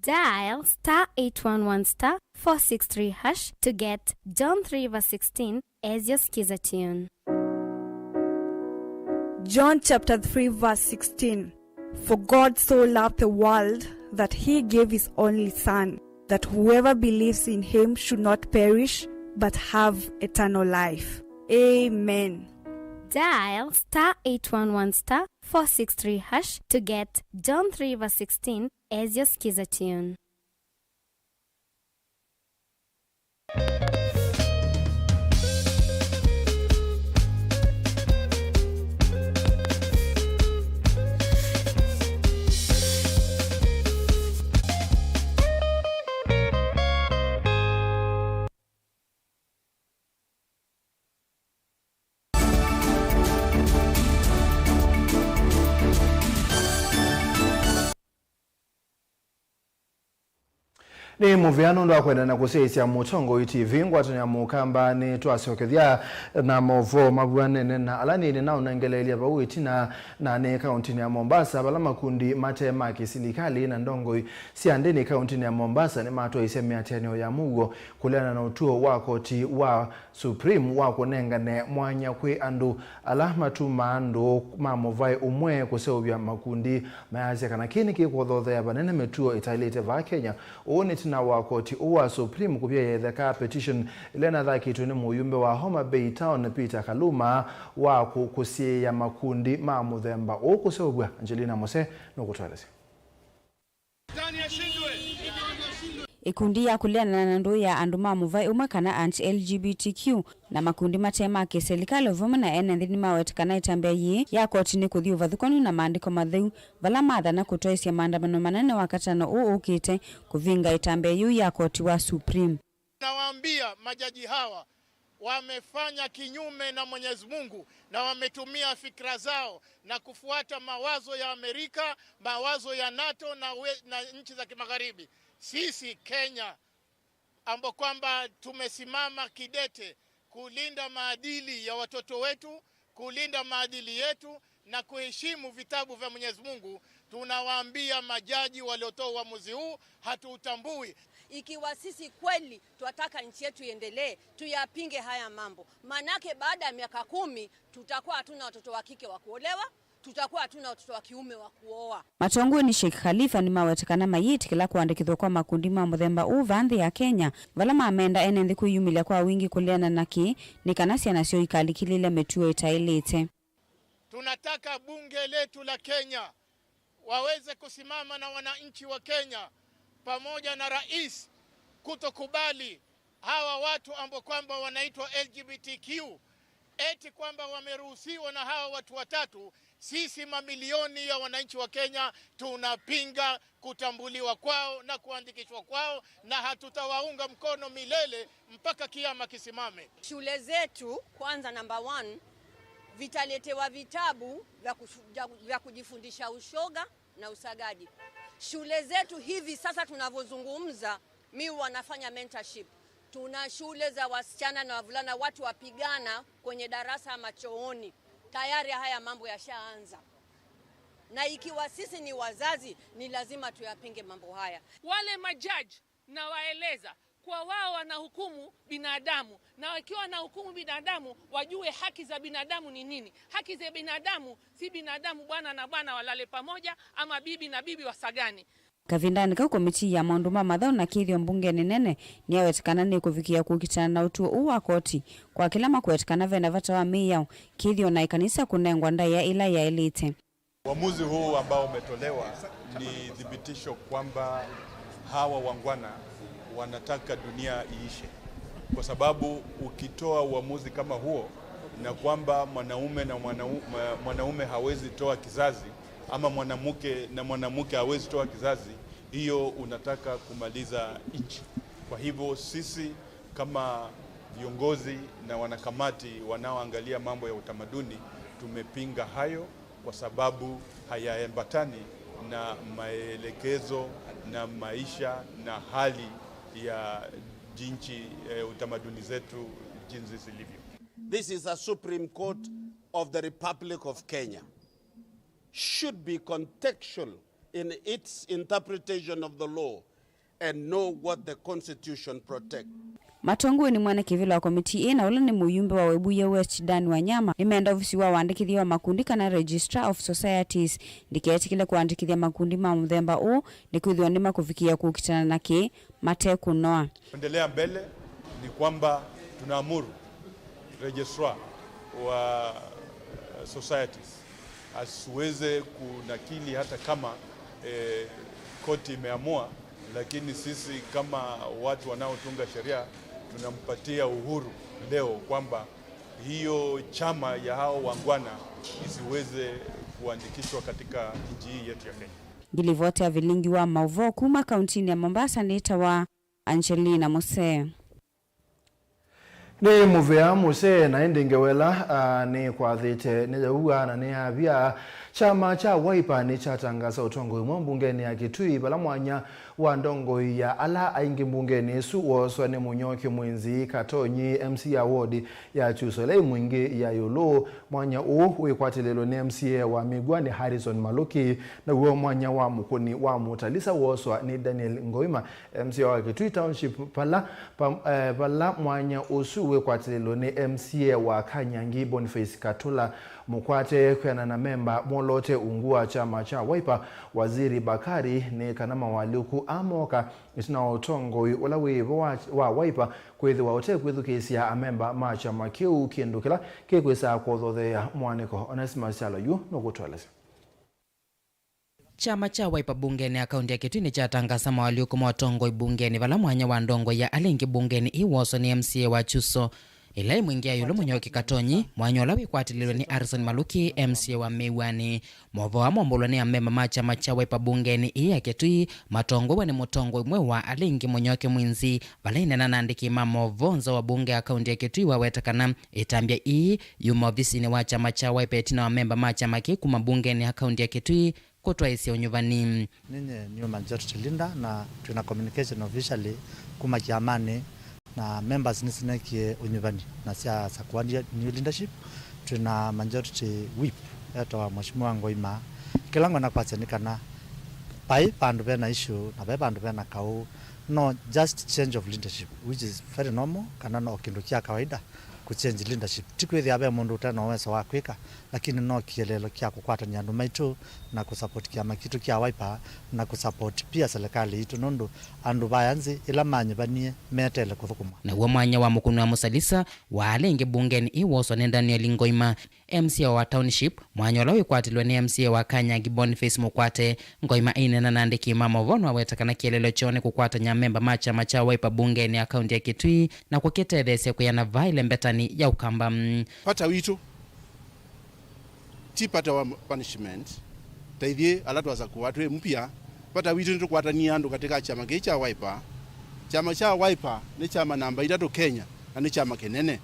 Dial star eight one one star four six three hash to get John three verse sixteen as your skiza tune. John chapter three verse sixteen. For God so loved the world that he gave his only Son, that whoever believes in him should not perish, but have eternal life. Amen. Dial star eight one one star four six three hash to get John three verse sixteen as your skiza tune. Nĩ mũvea nũndũ wa kwenda na kũsyaĩĩsya Mũtongoi T V. Ngwatanĩo ya Mũkamba nĩtwasyokethya na maũvoo mavw'anene na ala nĩnaũnengeleelya vau ĩtina. Na nĩ kaũntĩnĩ ya Mombasa, vala makundi mate ma kĩsilikalĩ na ndongoi sya ndĩni kaũntĩnĩ ya Mombasa nĩmatwaisye mĩatĩanĩo ya mũuo kũleana na ũtuo wa koti wa Supreme wa kũnengane mwanya kwĩ andũ ala matumaa andũ ma mũvaĩ ũmwe kũseũvya makundi, mayasya kana kĩĩ nĩkĩkũthothea vanene mĩtuo ĩtaĩlĩte vaa Kenya. Ũũ nĩ ĩtina wa koti ũũ wa Supreme kũvya yetheka petition ĩla ĩnathakĩtwe nĩ mũyumbe wa Homa Bay Town Peter Kaluma wa kũ-, kũsiĩĩa makundi ma mũthemba ũũ kũseũvw'a. Angelina Mose nũkũtũelesya. Ikundi ya kũleana na ndũũ ya andũ ma mũvaĩ ũmwe kana anti-L G B T Q na makundi mate ma kĩsilikalĩ vamwe na ene nthĩ nĩmaweta kana ĩtambya yĩĩ ya koti nĩ kũthi ũvathũkanu na maandĩko matheu, vala mathana kũtwaĩsya maandamano manene Wakatano ũũ ũkĩte kũvinga ĩtambya yĩu ya koti wa Supreme. Nawaambia majaji hawa wamefanya kinyume na Mwenyezi Mungu na wametumia fikra zao na kufuata mawazo ya Amerika, mawazo ya NATO na we-, na nchi za kimagharibi. Sisi Kenya, ambao kwamba tumesimama kidete kulinda maadili ya watoto wetu, kulinda maadili yetu na kuheshimu vitabu vya Mwenyezi Mungu, tunawaambia majaji waliotoa uamuzi huu, hatuutambui. Ikiwa sisi kweli twataka nchi yetu iendelee, tuyapinge haya mambo. Maanake baada ya miaka kumi, tutakuwa hatuna watoto wa kike wa kuolewa, tutakuwa hatuna watoto wa kiume wa kuoa. Matongoi nĩ Sheikh Khalifa nĩmaweta kana mayĩtĩkĩla kũandĩkĩthw'a kwa makundi ma mũthemba ũũ vaa nthĩ ya Kenya, vala mamenda ene nthĩ kwĩyumĩlya kwa wingĩ kũleana na kĩĩ nĩ kana syana syoo ikalikĩlĩle mĩtuo ĩtaĩlĩte. Tunataka bunge letu la Kenya waweze kusimama na wananchi wa Kenya pamoja na rais kutokubali hawa watu ambao kwamba wanaitwa L G B T Q, eti kwamba wameruhusiwa na hawa watu watatu. Sisi mamilioni ya wananchi wa Kenya tunapinga kutambuliwa kwao na kuandikishwa kwao, na hatutawaunga mkono milele mpaka kiama kisimame. Shule zetu kwanza, number one, vitaletewa vitabu vya kushu-, vya, vya kujifundisha ushoga na usagaji. Shule zetu hivi sasa tunavyozungumza, mi wanafanya mentorship. Tuna shule za wasichana na wavulana, watu wapigana kwenye darasa ama chooni. Tayari haya mambo yashaanza. Na ikiwa sisi ni wazazi, ni lazima tuyapinge mambo haya. Wale majaji nawaeleza kwa wao wanahukumu binadamu, na wakiwa wanahukumu binadamu, wajue haki za binadamu ni nini. Haki za binadamu si binadamu bwana na bwana walale pamoja, ama bibi na bibi wasagane. Kavindanĩ kau, komitii ya maũndũ ma mathaũ na kĩthĩo mbungenĩ nene nĩyaweta kana nĩkũvikĩa kũkitana na ũtuo ũũ wa koti kwa kĩla makweta kana vena vata wa mĩao, kĩthĩo na ĩkanisa kũnengwa ndaĩa ĩla yaĩlĩte. Uamuzi huu ambao umetolewa ni thibitisho kwamba hawa wangwana wanataka dunia iishe, kwa sababu ukitoa uamuzi kama huo, na kwamba mwanaume na mwanau-, mwa-, mwanaume hawezi toa kizazi, ama mwanamke na mwanamke hawezi toa kizazi, hiyo unataka kumaliza nchi. Kwa hivyo sisi kama viongozi na wanakamati wanaoangalia mambo ya utamaduni, tumepinga hayo kwa sababu hayaambatani na maelekezo na maisha na hali ya jinsi, eh, utamaduni zetu jinsi zilivyo. This is a Supreme Court of the Republic of Kenya. Should be contextual in its interpretation of the law and know what the constitution protect. Matongoi nĩ mwene kĩvĩla wa komitii ĩĩ na ũla nĩ mũyumbe wa Webuye West Dan Wanyama nĩmenda ovisi wa wandĩkĩthya wa makundi kana Registrar of Societies ndĩketĩkĩle kũandĩkĩthya makundi ma mũthemba ũũ, nĩkwĩthĩwa nĩmakũvikĩa kũkitana na kĩĩ mate kũnoa. Kuendelea mbele ni kwamba tunaamuru registrar wa, eh, societies asiweze kunakili hata kama, eh, koti imeamua, lakini sisi kama watu wanaotunga sheria tunampatia uhuru leo kwamba hiyo chama ya hao wangwana isiweze kuandikishwa katika nchi hii yetu ya Kenya. Ngilivoti ya vilingi wa maũvoo kuma kauntinĩ ya Mombasa nĩtawa Angelina Musee. Nĩ mũvea mũsee, na ĩndĩ ngewela, ah, nĩkwathĩte, nĩyaua na nĩyavya, Kyama kya Wiper nĩkyatangasa ũtongoi mweũ mbungenĩ ya Kitui, vala mwanya wa ndongoi ya ala aingĩ mbungenĩ ĩsu wooswa nĩ Mũnyoki Mwinzi Katonyi, M C A ya ward ya Kyuso ĩla ĩ Mwingi ya ĩũlũ. Mwanya ũũ wĩkwatĩlĩlwe nĩ M C A wa Mĩw'anĩ Harrison Maluki, naw'o mwanya wa Mũkũni wa Mũtalisa wooswa nĩ Daniel Ngoima, M C A wa Kitui Township, vala, pa, eh, vala mwanya ũsu wĩkwatĩlĩlwe nĩ M C A wa Kanyangi Boniface Katula Mũkwate. Kwĩanana na memba moloote ungu wa kyama kya Wiper, Waziri Bakari nĩ kana mawalyũku aa mooka ĩtina wa ũtongoi ũla wĩ vo wa, wa Wiper kwĩthĩwa ũtekwĩthukĩĩsya amemba ma kyama kĩu, kĩndũ kĩla kĩkwĩsaa kũthotheea mũanĩko. Onesimus Kyalo yu nũkũtũelesya. Kyama kya Wiper mbungenĩ ya kaunti ya Kitui nĩkyatangasa mawalyũku ma ũtongoi mbungenĩ, vala mwanya wa ndongoi ya ala aingĩ mbungenĩ ĩĩ wooswa nĩ M C A wa Kyuso ĩla ĩ Mwingi ya ĩũlũ Mũnyoki Katonyi, mwanya ũla wĩkwatĩlĩlwe nĩ Harrison Maluki, M C A wa Mĩw'anĩ. Maũvoo aa mombũlwa nĩ amemba ma kyama kya Wiper mbungenĩ ĩĩ ya Kitui, matongoew'e nĩ mũtongoi mweũ wa ala aingĩ Mũnyoki Mwinzi, vala aineena na andĩki ma maũvoo nza wa mbunge ya kaunti ya Kitui, waweta kana ĩtambya ĩĩ yuma ovisinĩ wa kyama kya Wiper ĩtina wa memba ma kyama kĩĩ kuma mbungenĩ ya kaunti ya Kitui kũtwaĩsya ũnyuvani. Ninye nĩ majority leader na twĩna communication officially kuma kyamanĩ, na members nĩsinekie ũnyuvani na syasakũa new leadership. Twĩna majority whip etawa Mheshimiwa Ngoima. Kĩla ngwenda kwasya nĩ kana vai vandũ vena issue na vai vandũ vena kaũ, no just change of leadership, which is very normal, kana no kĩndũ kya kawaida kũ change leadership. Ti kwĩthĩa ve mũndũ ũte na ũweso wa kwĩka, lakini no kĩeleelo kya kũkwatany'a andũ maitũ na kũsupport kyama kitũ kya Wiper na kũsupport pia serikali yitũ, nũndũ andũ vaya nzĩ ĩla manyuvanie meteele kũthũkũmwa. Naw'o mwanya wa Mũkũni wa Mũtalisa wa ala aingĩ mbungenĩ ĩĩ wooswa nĩ Daniel Ngoima, M C A wa township, mwanya ũla wĩkwatĩlwe nĩ M C A wa Kanyangi Boniface Mũkwate. Ngoima aineena na andĩki ma maũvoo nĩwaweta kana kĩeleelo kyoo nĩ kũkwatany'a amemba ma kyama kya Wiper mbungenĩ ya kaunti ya Kitui na kũkĩtetheesya kwĩana vaa ĩlembetanĩ ya Ũkamba. Vata witũ ti party wa punishment, ta ithyĩ ala twasakũa twĩ mpya. Vata witũ nĩtũkwatanie andũ katĩ ka kyama kĩĩ kya Wiper. Kyama kya Wiper nĩ kyama namba itatũ Kenya, na nĩ kyama kĩnene,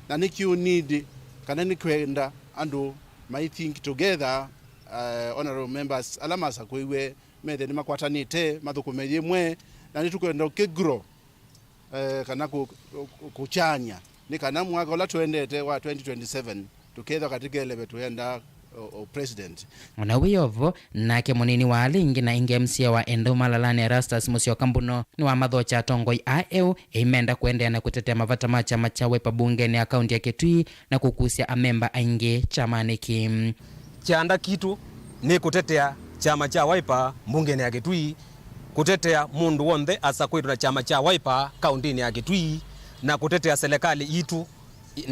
na nĩkĩũ need kana nĩkwenda andũ mai think together, uh, honorable members ala masakũiwe methe nĩmakwatanĩte mathũkũme yĩmwe, na nĩtũkwenda kĩ grow, eh, kana kũ-, kũ-, kũkyany'a, nĩ kana mwaka ũla tũendete wa twenty twenty-seven tũkethwa katĩ keleve tũenda o, o president. Ona wĩ o vo, nake mũnini wa ala aingĩ na aingĩ M C A wa Endau Malalani Erastus Musyoka Mbuno nĩwamathokya atongoi aa eũ eimenda kũendeea na kũtetea mavata ma kyama kya Wiper mbungenĩ ya kaunti ya Kitui na kũkusya amemba aingĩ kyamanĩ kĩĩ. Kyanda kitũ nĩ kũtetea kyama kya Wiper mbungenĩ ya Kitui, kũtetea mũndũ w'onthe asakũĩtwe na kyama kya Wiper kaũntĩnĩ ya Kitui, na kũtetea selekalĩ yitũ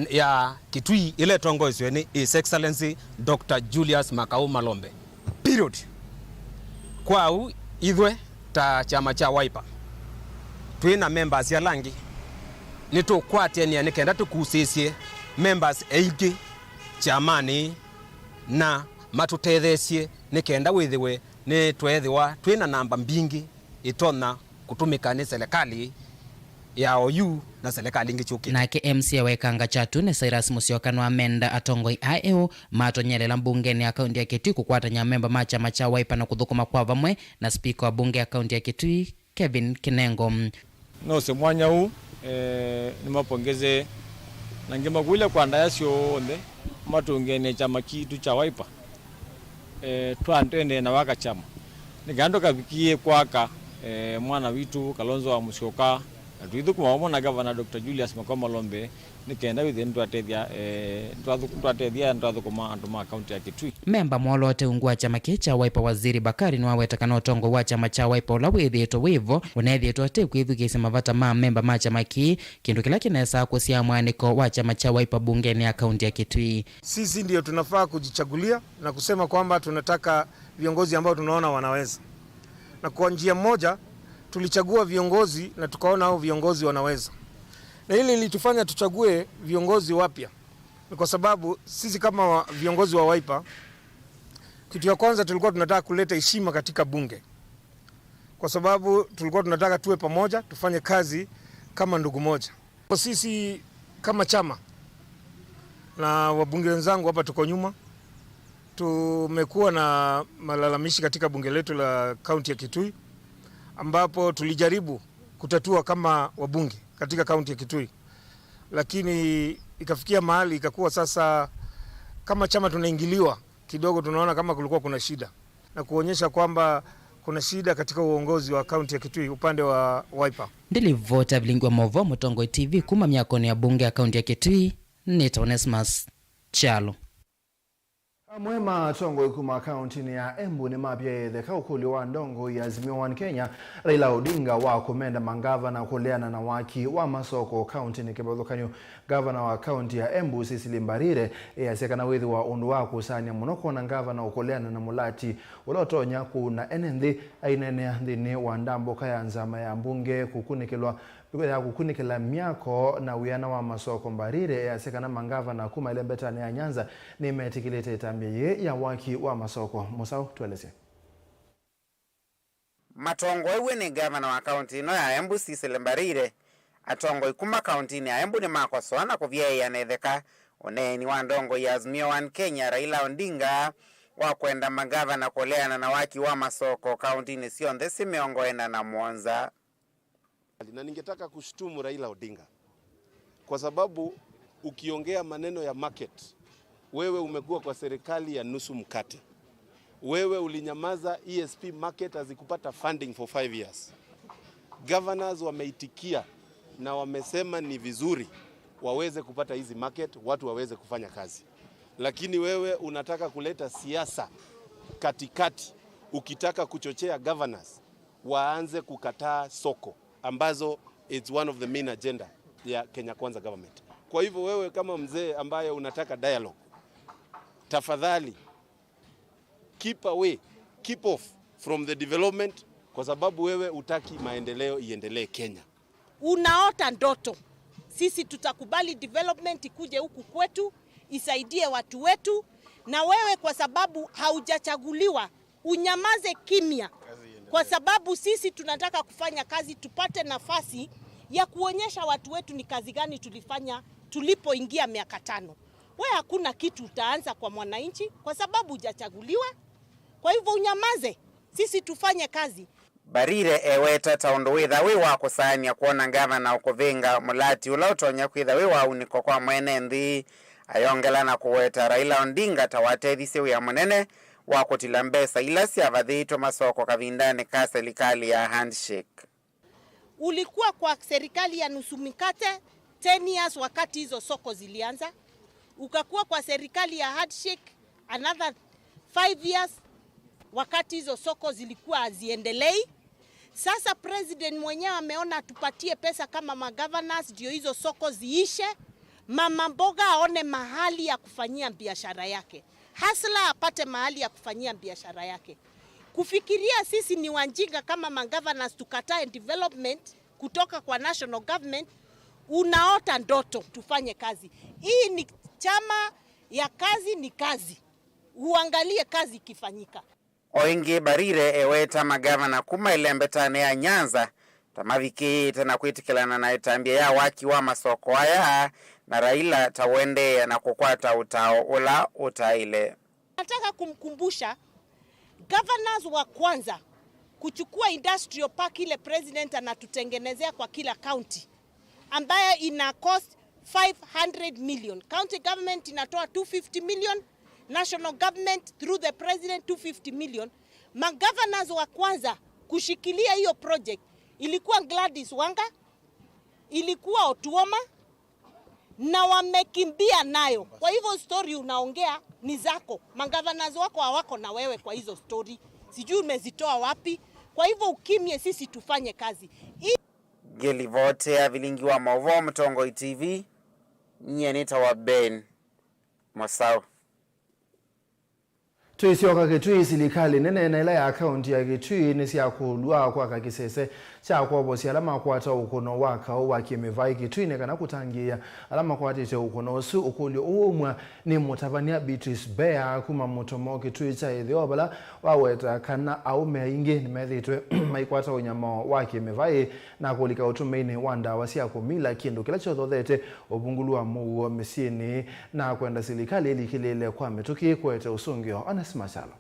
ya Kitui ĩla ĩtongoesw'e nĩ His Excellency Doctor Julius Makau Malombe. Period. Kwa ũu, ithyĩ ta kyama kya Wiper, twĩ na members ala angĩ, nĩtũkwatĩanĩa nĩ kenda tũkusĩĩsye members aingĩ kyamanĩ na matũtetheesye nĩ kenda wĩthĩwe nĩtweethĩwa twĩ na namba mbingĩ ĩtonya kũtũmĩka nĩ selekalĩ ya oyu na selekalĩ ingĩ syũkĩte. Nake M C A wa Ĩkanga Kyatune Cyrus Musyoka nĩwamenda atongoi aa eũ matonyelela mbungenĩ ya kaunti ya Kitui kũkwatany'a amemba ma kyama kya Wiper na kũthũkũma kwa vamwe na spika wa mbunge ya kaunti ya Kitui Kevin Kinengo. Nose mwanya ũũ, eh, nĩmapongeze na ngĩmakũlya kwa ndaya syonthe matũngenie kyama kitũ kya Wiper. Eh, twatendee na waka kyama nĩ kana tũkavikie kwaka, eh, mwana witũ Kalonzo wa Musyoka, na tũithũkũma vamwe na Gavana Doctor Julius Makau Malombe nĩ kenda wĩthĩe nĩtwatethya, eh, nĩtwathũ-, nĩtwatethya na nĩtwathũkũma andũ ma kaunti ya Kitui. Memba mwoloote ungu wa kyama kĩĩ kya Wiper Waziri Bakari nĩwaweta kana ũtongoi wa kyama kya Wiper ũla wĩthĩĩtwe wĩ vo ũneethĩĩtwe ũte kwĩthukĩĩsya mavata ma memba ma kyama kĩĩ, kĩndũ kĩla kĩnesaa kũsyaa mwanĩko wa kyama kya Wiper mbungenĩ ya kaunti ya Kitui. Sisi ndio tunafaa kujichagulia na kusema kwamba tunataka viongozi ambao tunaona wanaweza. Na kwa njia moja, tulichagua viongozi na tukaona hao viongozi wanaweza. Na hili lilitufanya tuchague viongozi wapya. Ni kwa sababu sisi kama wa-, viongozi wa Wiper, kitu ya kwanza tulikuwa tunataka kuleta heshima katika bunge. Kwa sababu tulikuwa tunataka tuwe pamoja, tufanye kazi kama ndugu moja. Kwa sisi kama chama na wabunge wenzangu hapa tuko nyuma, Tumekuwa na malalamishi katika bunge letu la kaunti ya Kitui, ambapo tulijaribu kutatua kama wabunge katika kaunti ya Kitui, lakini ikafikia mahali ikakuwa sasa kama chama tunaingiliwa kidogo, tunaona kama kulikuwa kuna shida na kuonyesha kwamba kuna shida katika uongozi wa kaunti ya Kitui upande wa Wiper. Ndilivota vilingi wa mauvoo Mũtongoi T V kuma myakonĩ ya bunge ya kaunti ya Kitui, nĩtawa Onesmus Kyalo. Amwe ma atongoi kuma kauntinĩ ya Embu nĩmapyaĩe ĩtheka ũkũlyo wa ndongoi ya Azimio One Kenya, Raila Odinga, wa kũmenda mangavana kũleana na waki wa masoko kauntinĩ. Kĩvathũkany'o, ngavana wa kaunti ya Embu, Cecily Mbarire, easya kana wĩthĩwa ũndũ wa kũsaanĩa mũno kwona ngavana ũkũleana na mũlati ũla ũtonya kũuna ene nthĩ, aineenea nthĩnĩ wa ndambũka ya nzama ya mbunge kũkunĩkĩlwa ya kũkunĩkĩla myako na wĩana wa masoko. Mbarire easya kana mangavana kuma ĩlembetanĩ ya Nyanza nĩmetĩkĩlĩte ĩtambya yĩĩ ya waki wa masoko. Mũsaũ, tũelesye. Matongoew'e nĩ ngavana wa kaunti ĩno ya Embu, Cecily Mbarire, atongoi kuma kauntinĩ ya Embu nĩmakosoa na kũvyaĩĩa na ĩtheka ũneeni wa ndongoi ya Azimio One Kenya, Raila Odinga, wa kwenda mangavana kũleana na waki wa masoko kauntinĩ syonthe syĩ mĩongo ĩna na mũonza. Na ningetaka kushtumu Raila Odinga kwa sababu ukiongea maneno ya market, wewe umekuwa kwa serikali ya nusu mkate. Wewe ulinyamaza, E S P market hazikupata funding for five years. Governors wameitikia na wamesema ni vizuri waweze kupata hizi market, watu waweze kufanya kazi. Lakini wewe unataka kuleta siasa katikati, ukitaka kuchochea governors waanze kukataa soko ambazo it's one of the main agenda ya Kenya Kwanza government. Kwa hivyo wewe kama mzee ambaye unataka dialogue, tafadhali keep away, keep off from the development, kwa sababu wewe utaki maendeleo iendelee Kenya. Unaota ndoto. Sisi tutakubali development ikuje huku kwetu, isaidie watu wetu, na wewe kwa sababu haujachaguliwa, unyamaze kimya, kwa sababu sisi tunataka kufanya kazi, tupate nafasi ya kuonyesha watu wetu ni kazi gani tulifanya tulipoingia miaka tano. We hakuna kitu utaanza kwa mwananchi kwa sababu hujachaguliwa. Kwa hivyo unyamaze, sisi tufanye kazi. Mbarire eweta ta ũndũ wĩtha wĩ wa kũsaanĩa kwona ngavana ũkũvĩnga mũlati ũla ũtonya kwĩtha wĩ wa unĩko kwa mwene nthĩ. Ayongela na kũweta Raila Odinga ta watethisye wĩa mũnene wa kũtila mbesa ila syavathĩtwe masoko kavindanĩ ka serikali ya handshake. Ulikuwa kwa serikali ya nusu mikate ten years wakati hizo soko zilianza, ukakuwa kwa serikali ya handshake another five years wakati hizo soko zilikuwa haziendelei. Sasa president mwenyewe ameona atupatie pesa kama magovernors ndio hizo soko ziishe, mama mboga aone mahali ya kufanyia biashara yake, hustler apate mahali ya kufanyia biashara yake. Kufikiria sisi ni wajinga kama magovernors tukatae development kutoka kwa national government, unaota ndoto. Tufanye kazi. Hii ni chama ya kazi ni kazi. Uangalie kazi ikifanyika. O ĩngĩ, Mbarire eweta magavana kuma ĩlembetanĩ ya Nyanza ta mavikĩĩte na kwĩtĩkĩlana na ĩtambya ya waki wa masoko aya na Raila ta ũendeea na kũkwata ũtao ũla ũtaĩle. Nataka kumkumbusha governors wa kwanza kuchukua industrial park ile president anatutengenezea kwa kila county, ambayo ina cost five hundred million. County government inatoa two fifty million, national government through the president two fifty million. Magovernors wa kwanza kushikilia hiyo project ilikuwa Gladys Wanga, ilikuwa Otuoma, na wamekimbia nayo. Kwa hivyo story unaongea ni zako. Magovernors wako hawako na wewe kwa hizo story. Sijui umezitoa wapi. Kwa hivyo ukimye, sisi tufanye kazi. Hii Ngĩlivotea vilingi wa maũvoo Mũtongoi T V, nyie nĩtawa Ben Mũsaũ. Tũisyoka Kitui, silikalĩ nene na ĩla ya kaunti ya Kitui nĩsyakũlw'a kwaka kĩsese kya kwovosya ala makwata ũkũno wa kaũ wa kĩmĩvaĩ Kitui nĩ kana kũtangĩĩa ala makwatĩte ũkũno ũsu. Ũkũlyo ũũ waumw'a nĩ mũtavany'a Beatrice Mbea kuma Mũtomo Kitui kya Ĩtheo, vala waweta kana aũme aingĩ nĩmethĩĩtwe maikwata ũnyamao wa kĩmĩvaĩ na kũlika ũtũmĩinĩ wa ndawa sya kũmila, kĩndũ kĩla kyothothete ũvungũlu wa mũuo mĩsyĩnĩ, na kwenda silikalĩ ĩlikĩlĩĩle kwa mĩtũkĩ kũete ũsũngĩo. Onesmus Kyalo.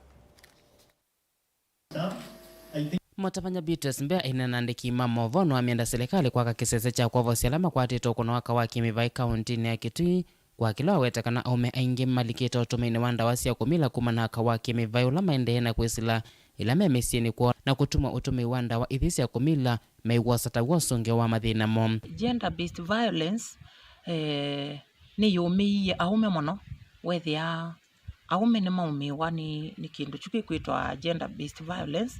Mũtavany'a Beatrice Mbea aineena na andĩki ma maũvoo nĩwamyenda silikalĩ kwaka kĩsese kya kwovosya ala makwatĩtwe ũkũno wa kaũ wa kĩmĩvaĩ kaũntĩnĩ ya Kitui, kwa kĩla waweta kana aũme aingĩ malikĩte ũtũmĩinĩ wa ndawa sya kũmila kumana na kaũ wa kĩmĩvaĩ ũla maendee na kwĩsĩla ĩla me mĩsyĩnĩ kwoo, na kũtuma ũtũmĩi wa ndawa ithi sya kũmila meiw'osa ta w'o ũsũngĩo wa mathĩna moo. Gender based violence, eh, nĩyũmĩie aũme mũno. Wethĩa aũme nĩmaũmĩĩwa nĩ, nĩ kĩndũ kyu kĩkwĩtwa gender based violence,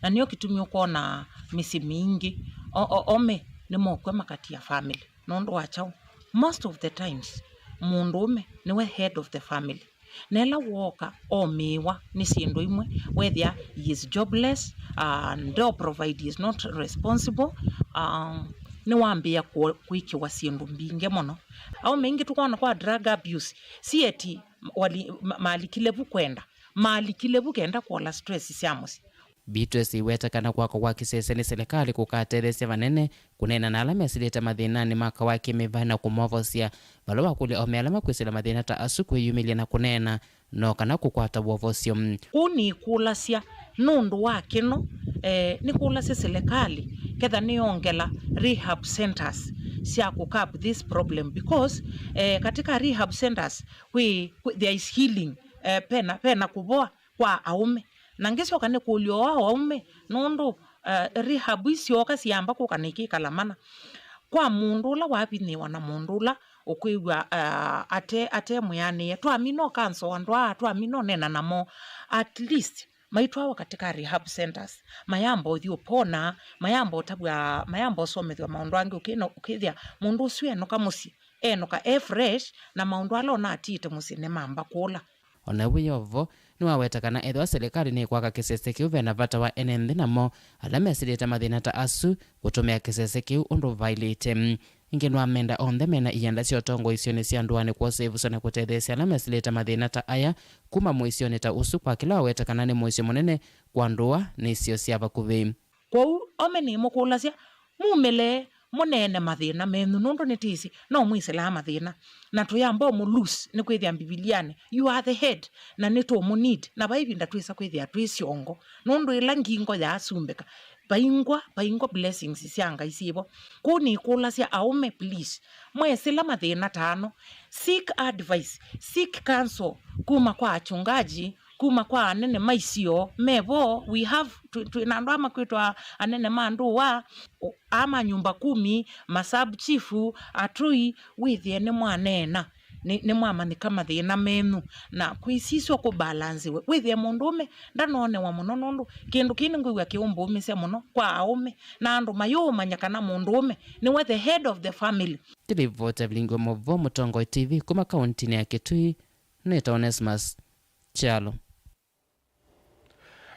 na nĩyo kĩtumi ũkwona mĩsyĩ mingĩ o, o, ome nĩmokw'a makatia family. Nũndũ wa kyaũ? Most of the times mũndũũme nĩwe head of the family, na ĩla wooka omĩĩwa nĩ syĩndũ imwe, wethĩa he is jobless, uh, ndo provide, he is not responsible, um, nĩwambĩĩa kũ-, kwĩkĩwa syĩndũ mbingĩ mũno. Aũme aingĩ tũkwona kwa drug abuse, si eti wali-, ma-, malikile vu kwenda, malikile vu kenda kũola stress sya mũsyĩ. Beatrice aiweta kana kwakwa kwa kĩsese nĩ silikalĩ kũkatetheesya vanene kũneena na ala mesĩlĩte mathĩnanĩ ma kaũ wa kĩmĩvaĩ na kũmovosya, vala wakũlya aũme ala makwĩsĩla mathĩna ta asu kwĩyumĩlya na kũneena no kana kũkwata wovosyo. Kũu nĩkũlasya nũndũ wa kĩno, eh, nĩkũlasya silikalĩ ketha nĩyongela rehab centers sya kũcurb this problem, because, eh, katika rehab centers kwĩ, kwĩ, there is healing, eh, pena, pena kũvoa kwa aũme. Na ngĩsyoka nĩkũlya o aũme, nũndũ, eh, rehab isyoka syamba kũka na ikĩkala mana. Kwa mũndũ ũla wavinyĩĩwa na mũndũ ũla ũkwĩw'a, eh, ate, ate mwĩanĩe, twamina ũkanso andũ aa, twamina ũneena namo, at least maitwawa katika rehab centers, mayamba ũthi ũpona, mayamba ũtavw'a, mayamba ũsomethw'a maũndũ angĩ, ũkĩna, ũkĩthĩa mũndũ ũsu enũka mũsyĩ, enũka e fresh, na maũndũ ala ũnatiĩte mũsyĩ nĩmamba kũla. O na wĩ o vo, nĩwaweta kana ethĩwa silikalĩ nĩkwaka kĩsese kĩu, ve na vata wa ene nthĩ namo ala mesĩlĩte mathĩna ta asu kũtũmĩa kĩsese kĩu ũndũ vaĩlĩte. Ĩngĩ nĩwamenda onthe mena ianda sya ũtongoi isionĩ sya ndũanĩ kwosa ĩvuso na kũtetheesya ala mesĩlĩte mathĩna ta aya kuma mũisyonĩ ta ũsu, kwa kĩla waweta kana nĩ mũisyo mũnene kwa ndũa na isio sya vakuvĩ. Kwoou, aũme nĩmũkũlasya, mumĩle, mũneene mathĩna menyu, nũndũ nĩtwĩsĩ no mwĩsĩlaa mathĩna. Na tũyamba ũmũ lose, nĩkwĩthĩa Mbivilianĩ, you are the head, na nĩtũmũneed, na vai ĩvinda twĩsa kwĩthĩa twĩ syongo, nũndũ ĩla ngingo yaasumbĩka, vaingwa, vaingwa blessings sya Ngai syĩvo. Kwoou nĩkũlasya aũme, please, mwesĩla mathĩna ta ano, seek advice, seek counsel kuma kwa achungaji, kuma kwa anene ma isio mevo. We have, twĩ, twĩ na andũ aa makwĩtwa anene ma ndũa, o, aa ma nyumba kumi, ma sub chief, atũi, wĩthĩe nĩmwaneena, nĩ, nĩmwamanyĩka mathĩna menyu, na kwĩsisya kũbalansiwe. Wĩthĩe mũndũũme ndanonewa mũno, nũndũ kĩndũ kĩĩ nĩngwĩw'a kĩũmbũũmĩsya mũno kwa aũme, na andũ mayũũmanya kana mũndũũme nĩwe the head of the family. Kĩlivota vilingwa mavo Mũtongoi T V kuma kauntinĩ ya Kitui, nĩtawa Onesmus Kyalo.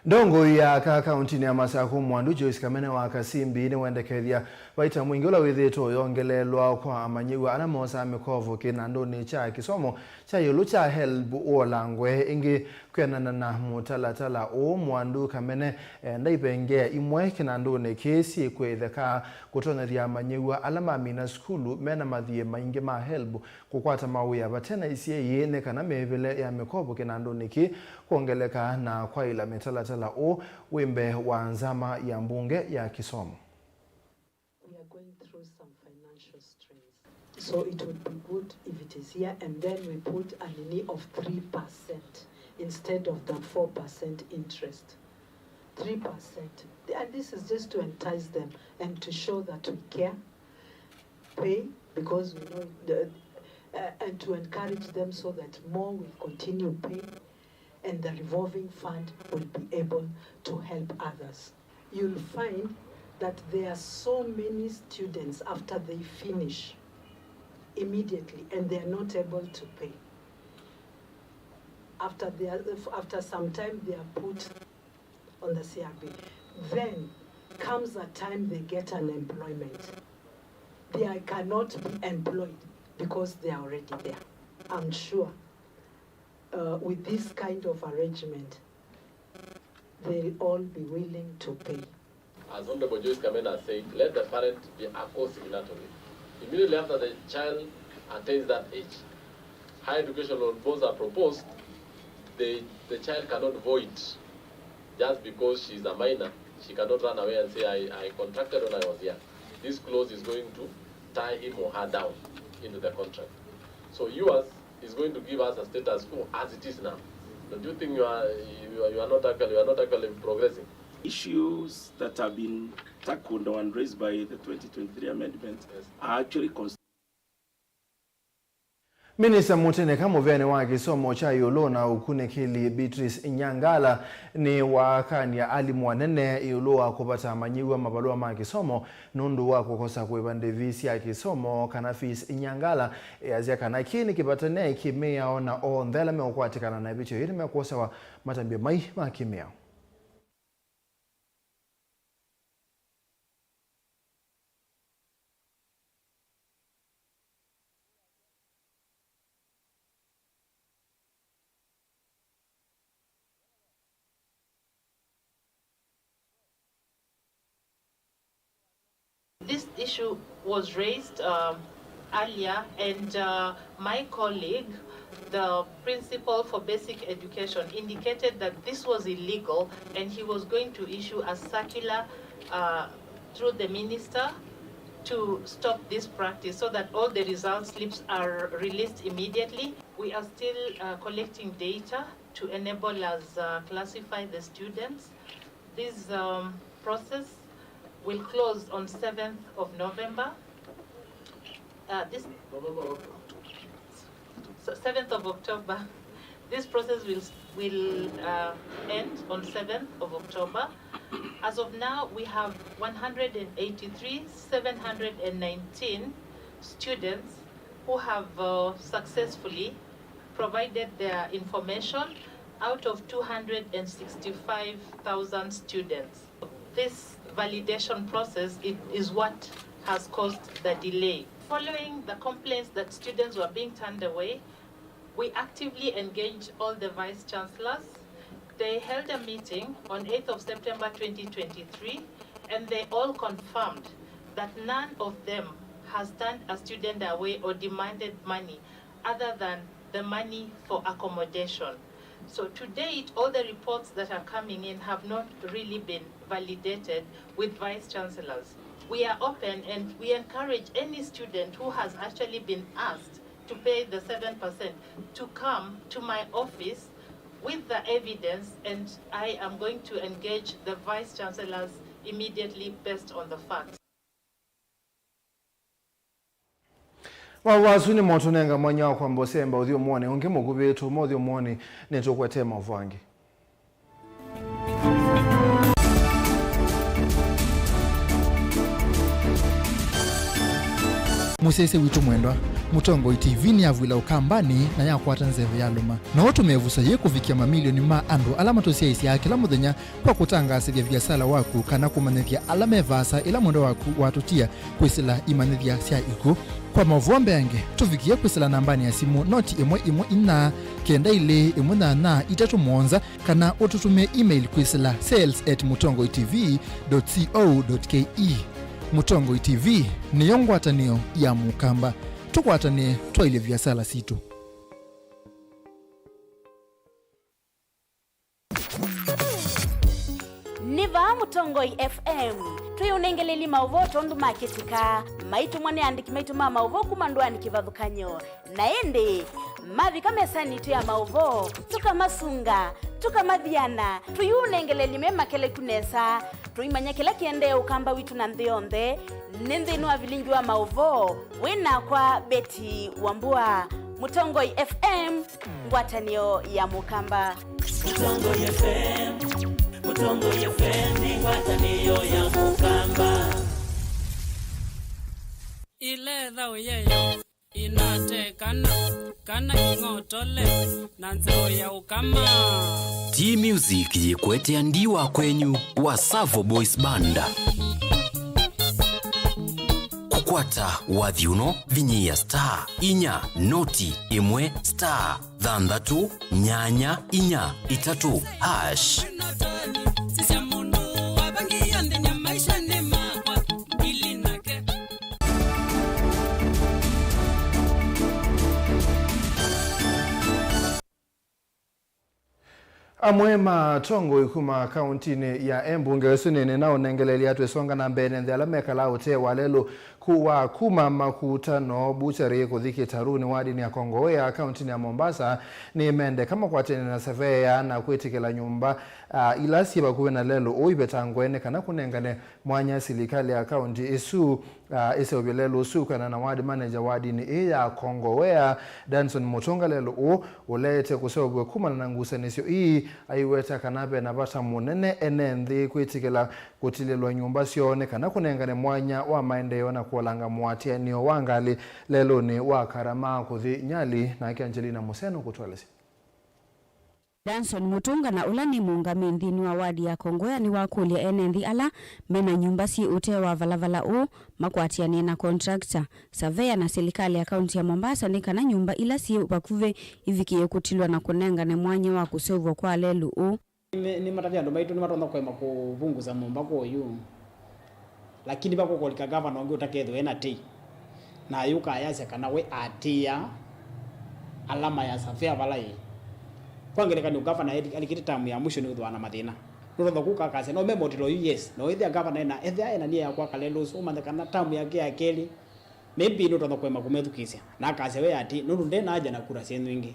Ndongoi ya aka kauntinĩ ya Masakũ Mwandu Joyce Kamene wa Kasimbi nĩwendekethya vaita mwingĩ ũla wĩthĩĩtwe ũyongeleelwa kwa amanyĩw'a ala mosaa mĩkovo kĩnandũnĩ kya kĩsomo kya ĩũlũ kya helb ũolangwe ĩngĩ. Kwĩanana na mũtalatala ũũ, Mwandu Kamene enda ivengea imwe kĩnandũnĩ kĩĩ syĩkwĩtheka kũtonyethya amanyĩw'a ala mamina sukulu mena mathiĩ maingĩ ma helb kũkwata mawĩa vate na isyai nĩ kana mĩĩvĩle ya mĩkovo kĩnandũnĩ kĩĩ kwongeleka na kwaĩla mĩtalatala ũũ wĩ mbee wa nzama ya mbunge ya kĩsomo. We are going through some financial strains. So it would be good if it is here and then we put a nini of three percent instead of the four percent interest. Three percent. And this is just to entice them and to show that we care. Pay because we know the, uh, and to encourage them so that more will continue paying and the revolving fund will be able to help others. You'll find that there are so many students after they finish immediately and they are not able to pay. After they are, after some time, they are put on the C R B. Then comes a time they get an employment. They are, cannot be employed because they are already there. I'm sure, uh, with this kind of arrangement, they'll all be willing to pay. As Honorable Joyce Kamena said, let the parent be a co-signatory. Immediately after the child attains that age, higher education loan bonds are proposed, the, the child cannot void just because she's a minor. She cannot run away and say, "I, I contracted when I was young." This clause is going to tie him or her down into the contract. So yours is going to give us a status quo as it is now. Don't you think you are, you are, you are not actually, you are not actually progressing? Issues that have been tackled and raised by the twenty twenty-three amendments, yes, are actually cons- Minista Mũteneka mũveanĩ wa kĩsomo kya ĩũlũ na ũkunĩkĩli Beatrice Nyangala nĩwakany'a alimũ anene ĩũlũ wa kũvata manyĩw'a mavalũa ma kĩsomo nũndũ wa kũkosa kũĩva ndĩvi sya kĩsomo kana fees. Nyangala easya kana kĩĩ nĩ kĩvatane kĩ mĩao na onthe ala meũkwatĩkana na ĩvĩtyo yĩĩ nĩmekwosewa matambya mai ma kĩmĩao. This issue was raised, um, earlier, and, uh, my colleague, the principal for basic education, indicated that this was illegal and he was going to issue a circular, uh, through the minister to stop this practice so that all the result slips are released immediately. We are still, uh, collecting data to enable us, uh, classify the students. This, um, process will close on seventh of November. Uh, this, so seventh of October. This process will, will, uh, end on seventh of October. As of now, we have one hundred and eighty-three, seven hundred and nineteen students who have, uh, successfully provided their information out of two hundred and sixty-five thousand students. This validation process i-, is what has caused the delay. Following the complaints that students were being turned away, we actively engaged all the vice chancellors. They held a meeting on eighth of September twenty twenty-three, and they all confirmed that none of them has turned a student away or demanded money other than the money for accommodation. So to date, all the reports that are coming in have not really been validated with vice chancellors. We are open and we encourage any student who has actually been asked to pay the seven percent to come to my office with the evidence, and I am going to engage the vice chancellors immediately based on the facts. Maũvoo asu nĩmo tũnenga mwanya wa kwamba ũsemba ũthyũmũonĩ ũngĩ mũkuvĩ. Tũũma ũthyũmũonĩ, nĩtũkwete maũvoo angĩ. Mũsyaĩĩsya witũ mwendwa, Mũtongoi T V nĩyavw'ĩla Ũkambanĩ na yakwata nzeve yalũma. No ũtũme ĩvuso yĩĩ kũvikĩa mamilioni ma andũ ala matũsyaĩĩsyaa kĩla mũthenya kwa kũtangaasĩthya viasala waku kana kũmanyĩthya ala me vaasa ĩla mwendwa waku watũtia kwĩsĩla imanyĩthya sya ikw'ũ. Kwa maũvoo mbeange, tũvikĩe kwĩsĩla nambanĩ ya simũ noti ĩmwe ĩmwe inya, kenda ilĩ, ĩmwe nyanya, itatũ mũonza, kana ũtũtũmĩe email kwĩsĩla sales at mũtongoi T V dot co dot K E. Mũtongoi T V nĩyo ngwatanĩo ya Mũkamba. Tũkwatanĩe twaĩlye viasala sitũ. Nĩ vaa Mũtongoi F M. Twĩũnengelelye maũvoo tondũ makĩtĩka. Maitũmwa nĩ andĩki maitũ ma maũvoo kuma ndũanĩ kĩvathũkany'o. Na ĩndĩ, mavika mesanĩ itũ ya maũvoo, tũkamasunga, tũkamathiana, tũiũnengelelye me makeleku nesa. Tũimanya kĩla kĩendee Ũkamba witũ na nthĩ yonthe. Nĩ nthĩnĩ wa vilingi wa maũvoo, wĩ nakwa Betty Wambua, Mũtongoi F M. Ngwatanĩo ya Mũkamba. Mũtongoi F M, Mũtongoi F M nĩ ngwatanĩo ya Mũkamba. Ile thaũ yeyo. Nate kana, kana kĩng'otole, na nzeo ya ũkama. T Music yĩkwetea ndi wa kwenyu wa Savo Boys Band. Kũkwata wathi ũno, vinyĩĩa star inya noti ĩmwe star thanthatũ nyanya inya itatũ hash. Sisya mũndũ wavangie nthĩnĩ maishanĩ makwa, ndili nake. Amwe ma atongoi kuma kauntinĩ ya Embu ngewa ĩsu nĩnĩ na ũnengeleelya twĩsonga na mbee nĩ nthĩ ala mekalaa ũtee wa lelũ ku wa kuma Makutano Butchery kũthi Kĩtarunĩ wadinĩ ya Kongowea kauntinĩ ya Mombasa nĩmendeka makwatene na seveya na kwĩtĩkĩla nyũmba, ah, ila syĩ vakuvĩ na lelũ ũu ivetangwe nĩ kana kũnengane mwanya silikalĩ ya kaunti ĩsu, ah, ĩseũvye lelũ ũsu kwĩanana na ward manager wadinĩ ĩĩ ya Kongowea, Danson Mũtũnga. Lelũ ũũ ũleete kũseũvw'a kumana na ngusanĩsyo ii, aiweta kana ve na vata mũnene ene nthĩ kwĩtĩkĩla kũtilĩlwa nyũmba syoo nĩ kana kũnengane mwanya wa maendeeo na kũolanga mũatĩanĩo wa ngalĩ lelũnĩ wa Karama kũthi Nyali. Nake Angelina Mũseno kũtũelesya. Danson Mũtũnga, na ũla nĩ mũũngamĩi nthĩnĩ wa ward ya Kongowea, nĩwakũlya ene nthĩ ala me na nyũmba syĩ ũtee wa valavala ũũ makwatĩanĩe na contractor, surveyor na silikalĩ ya kaunti ya Mombasa nĩ kana nyũmba ila syĩ vakuvĩ ivikĩe kũtilwa na kũnengane mwanya wa kũseũvw'a kwa lelũ ũũ. Nĩ, nĩmatavya andũ maitũ nĩmatonya kũema kũvungusa mũmba kũũ, lakini vakũkũlika gavana ũngĩ ũtakethĩwe ena tei, na ayũka ayasya kana we atĩĩa alama ya surveyor vala ĩĩ. Kwa ngelekany'o, gavana alikĩte tamu ya mwisho nĩwĩthĩawa na mathĩna. Nũtonya kũka akasya no me motilo yu, yes, na ũĩthĩa gavana ena, ethĩa ena nia ya kwaka lelũ ũsu, ũmanye kana tamu yake ya kelĩ, maybe nũtonya kũema kũmethukĩĩsya, na akasya we atĩ nũndũ nde na aja na kura syenyu ingĩ.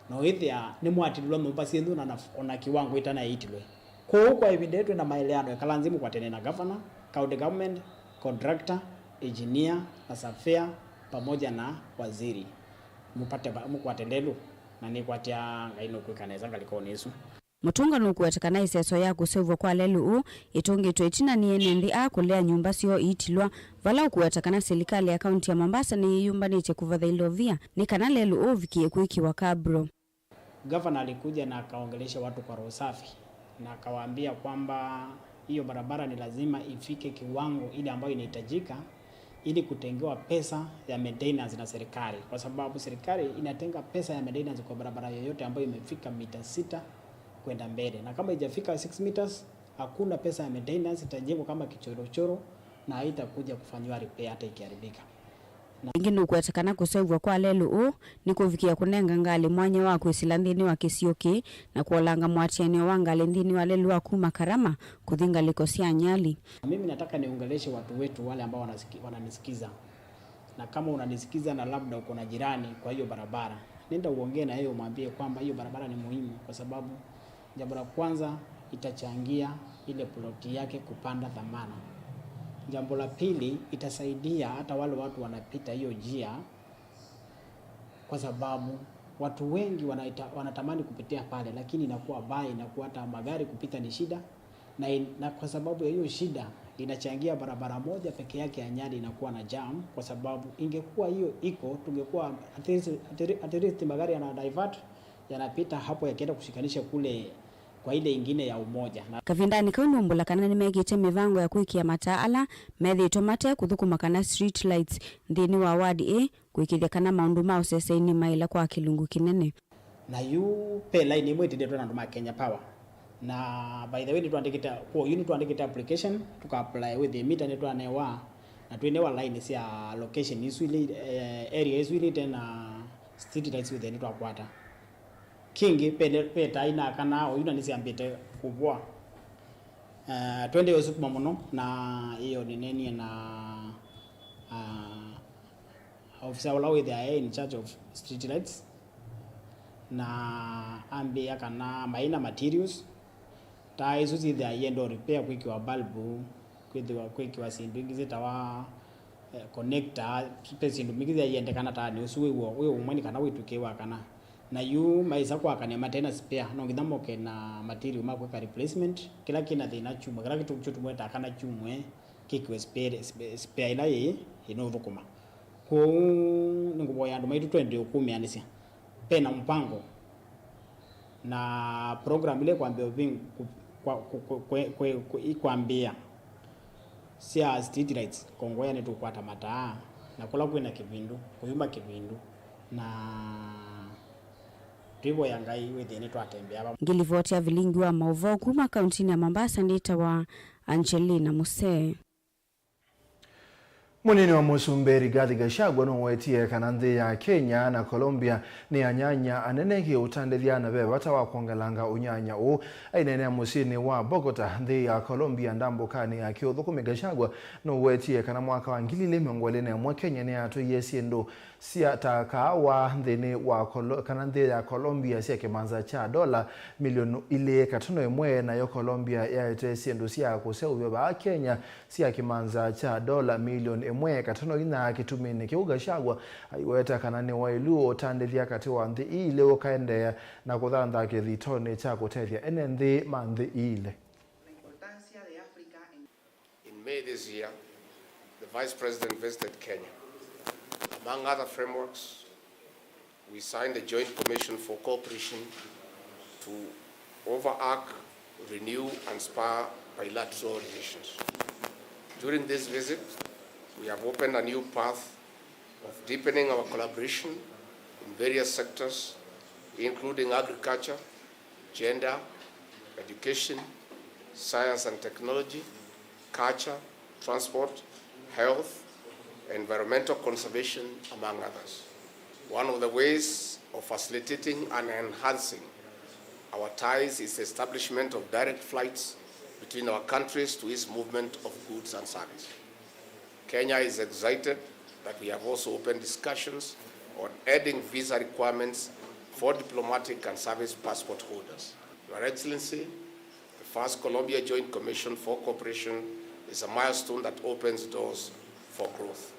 Na ũĩthĩa nĩmwatililwa nyũmba syenyu na, na, ona kiwango ĩtanaĩitilwe. Kwoou kwa ĩvinda yĩĩ twĩ na maeleano, ĩkala nthĩ mũkwatene na governor, county government, contractor, engineer na surveyor pamoja na waziri. Mũpate va-, mũkwate lelũ, na nĩkwatya Ngai nũkwĩka nesa ngalĩkonĩ ĩsu. Mũtũnga nũkũweta kana ĩseso ya kũseũvw'a kwa lelũ ũũ ĩtũngĩtwe ĩtina nĩ ene nthĩ aa kũlea nyũmba syoo iitilwa, vala ũkũweta kana silikalĩ ya kaunti ya Mombasa nĩyĩyũmbanĩtye kũvatha ilovia nĩ kana lelũ ũũ ũvikĩe kwĩkĩwa kabro. Gavana alikuja na akaongelesha watu kwa roho safi na akawaambia kwamba hiyo barabara ni lazima ifike kiwango ile ambayo inahitajika ili kutengewa pesa ya maintenance na serikali, kwa sababu serikali inatenga pesa ya maintenance kwa barabara yoyote ambayo imefika mita sita kwenda mbele, na kama haijafika six meters, hakuna pesa ya maintenance, itajengwa kama kichorochoro na haitakuja kufanyiwa repair hata ikiharibika. Na ĩngĩ nũkwete kana kũseũvw'a kwa lelũ ũũ nĩ kũvikĩa kũnenga ngalĩ mwanya wa kwĩsĩla nthĩnĩ wa kĩsio kĩĩ na kũolanga mũatĩanĩo wa ngalĩ nthĩnĩ wa lelũ wa kuma Karama kũthi ngalĩko sya Nyali. Na mimi nataka niongeleshe watu wetu wale ambao wanasiki-, wananisikiza. Na kama unanisikiza na labda uko na jirani kwa hiyo barabara, nenda uongee na yeye, umwambie kwamba hiyo barabara ni muhimu, kwa sababu jambo la kwanza, itachangia ile ploti yake kupanda thamani. Jambo la pili, itasaidia hata wale watu wanapita hiyo njia, kwa sababu watu wengi wanaita-, wanatamani kupitia pale, lakini inakuwa mbaya, inakuwa hata magari kupita ni shida. Na in-, na kwa sababu ya hiyo shida, inachangia barabara moja peke yake ya Nyali inakuwa na jam, kwa sababu ingekuwa hiyo iko, tungekuwa at least, at le-, at least magari yana divert, yanapita hapo yakienda kushikanisha kule kwa ile ingine ya Umoja. Na kavindanĩ kau nũmbũla kana nĩmekĩte mĩvango ya kwĩkĩa mataa ala methĩĩtwe mate kũthũkũma kana street lights nthĩnĩ wa ward ĩĩ kũĩkĩĩthya kana maũndũ ma ũseseĩ nĩmaĩla kwa kĩlungu kĩnene. Na yu ve line ĩmwe ĩtindĩtwe na andũ ma Kenya Power. Na by the way, nĩtwandĩkĩte, kwoou nĩtwandĩkĩte application, tũka-apply with the meter nĩtwanewa, na twĩnewa line sya location isu ilĩ, eh, area isu ilĩ ite na street lights with nĩtwakwata. Kĩngĩ, ve, ve taa ina kana oyu na nĩsyambĩte kũvoa. Eh, twendee ũsukuma mũno, na ĩyo nĩneenie na, ah, ofisa ũla wĩthĩae in charge of street lights, na ambĩa kana maĩ na materials, taa isu syĩthĩaa ienda repair, kwĩkĩwa bulb, kwĩthĩwa, kwĩkĩwa syĩndũ ingĩ syĩtawa, eh, connector, ve syĩndũ mbingĩ syĩthĩaa iendekana taanĩ ũsu wĩ w'o, wĩ ũmwe nĩ kana wĩtw'ĩke wa kana. Na yu maĩsa kwakany'a mate na spare, no nginya moke na material ma kwĩka replacement, kĩla kĩna thĩna kyumwe, kĩla kĩtũkyo tũmwetaa kana kyumwe, kĩkĩwe spare, spare, spare ĩla yĩ, ĩnũthũkũma. Kwoou nĩngũvoya andũ maitũ twende ũkumĩanĩsya. Ve na mũvango na program ila ikwambĩĩa ũving-, ku-, kwa-, ku-, ku-, kwe-, kwe-, ku-, ikwambĩĩa sya street lights, Kongowea nĩtũkwata mataa, na kũla kwĩna kĩvindu, kũyuma kĩvindu, na twĩvoya Ngai wĩthĩe nĩtwatembea vamwe. Ngĩlivoti ya vilingi wa maũvoo kuma kauntinĩ ya Mombasa nĩtawa Angelina Musee. Mũnini wa mũsumbĩ Rigathi Gachagua nũwetie kana nthĩ ya Kenya na Colombia nĩ anyanya anene kĩũtandĩthya na ve vata wa kwongelanga ũnyanya ũũ. Aineenea mũsyĩnĩ wa Bogota, nthĩ ya Colombia, ndambũkanĩ ya kĩũthũkũmi, Gachagua nũwetie kana mwaka wa ngili ilĩ mĩongo ĩlĩ na ĩmwe Kenya nĩyatwaie syĩndũ sya ta kaawa nthĩnĩ wa Colo-, kana nthĩ ya Colombia sya kĩmanza kya dola milioni ilĩ katono ĩmwe, nayo Colombia yaete syĩndũ sya kũseũvya vaa Kenya sya kĩmanza kya dola milioni ĩmwe katono inya. Kĩtuminĩ kĩu, Gachagua aiweta kana nĩ waĩlu ũtandĩthya katĩ wa nthĩ ii ilĩ ũkaendeea na kũthanthaa kĩthitonĩ kya kũtethya ene nthĩ ma nthĩ ii ilĩ. In May this year, the Vice President visited Kenya. Among other frameworks, we signed a joint commission for cooperation to overarch, renew, and spur bilateral relations. During this visit, we have opened a new path of deepening our collaboration in various sectors, including agriculture, gender, education, science and technology, culture, transport, health, environmental conservation, among others. One of the ways of facilitating and enhancing our ties is the establishment of direct flights between our countries to ease movement of goods and services. Kenya is excited that we have also opened discussions on adding visa requirements for diplomatic and service passport holders. Your Excellency, the first Colombia Joint Commission for Cooperation is a milestone that opens doors for growth.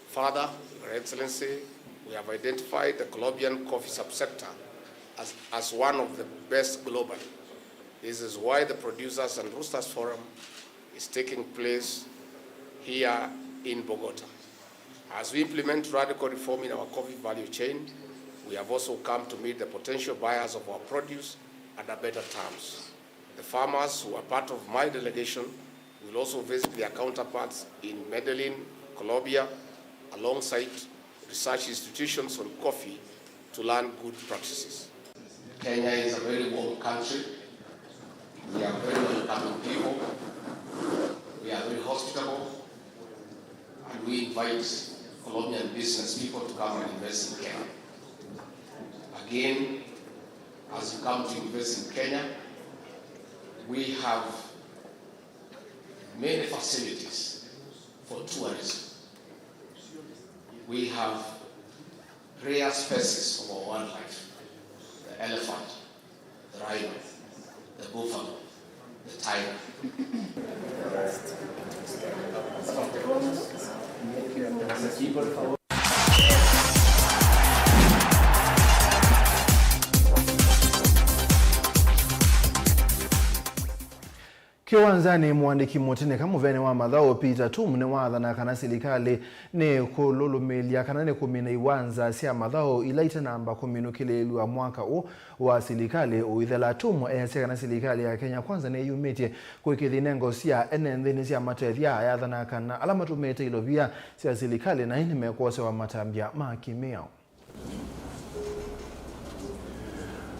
Further, Your Excellency, we have identified the Colombian coffee subsector as, as one of the best globally. This is why the Producers and Roasters Forum is taking place here in Bogota. As we implement radical reform in our coffee value chain, we have also come to meet the potential buyers of our produce under better terms. The farmers who are part of my delegation will also visit their counterparts in Medellin, Colombia, alongside research institutions on coffee to learn good practices. Kenya is a very warm country. We are very welcoming people. We are very hospitable. And we invite Colombian business people to come and invest in Kenya. Again, as you come to invest in Kenya, we have many facilities for tourism. We have rare species of our wildlife, the elephant, the rhino, the buffalo, the tiger. Kĩwanzanĩ, mũandĩki mũtĩnĩka mũvene wa mathaũ Peter Tum nĩwathana kana silikalĩ nĩkũlũlũmĩĩlya kana nĩkũmina iwanza sya mathaũ ila itanamba kũminũkĩlĩĩlw'a mwaka ũũ wa silikalĩ ũithela. Tum easya kana silikalĩ ya Kenya Kwanza nĩyumĩtye kwĩkĩthya inengo sya ene nthĩ nĩsyamatethya, ayathana kana ala matũmĩĩte ilovia sya silikalĩ naĩ nĩmekwosewa matambya ma kĩmĩao.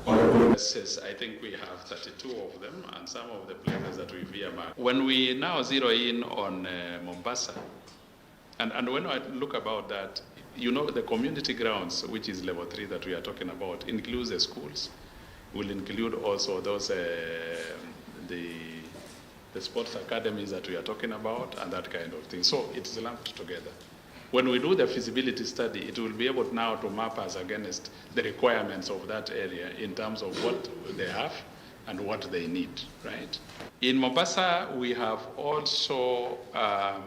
Honorable Justice, I think we have thirty-two of them, and some of the places that we've earmarked. When we now zero in on, uh, Mombasa, and, and when I look about that, you know, the community grounds, which is level three that we are talking about, includes the schools, will include also those, uh, the the sports academies that we are talking about and that kind of thing. So it is lumped together. When we do the feasibility study, it will be able now to map us against the requirements of that area in terms of what they have and what they need, right? In Mombasa, we have also, um,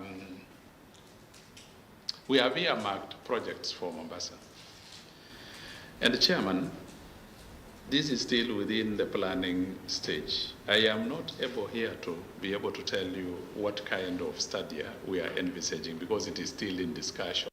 we have earmarked projects for Mombasa. And Chairman, this is still within the planning stage. I am not able here to be able to tell you what kind of study we are envisaging because it is still in discussion.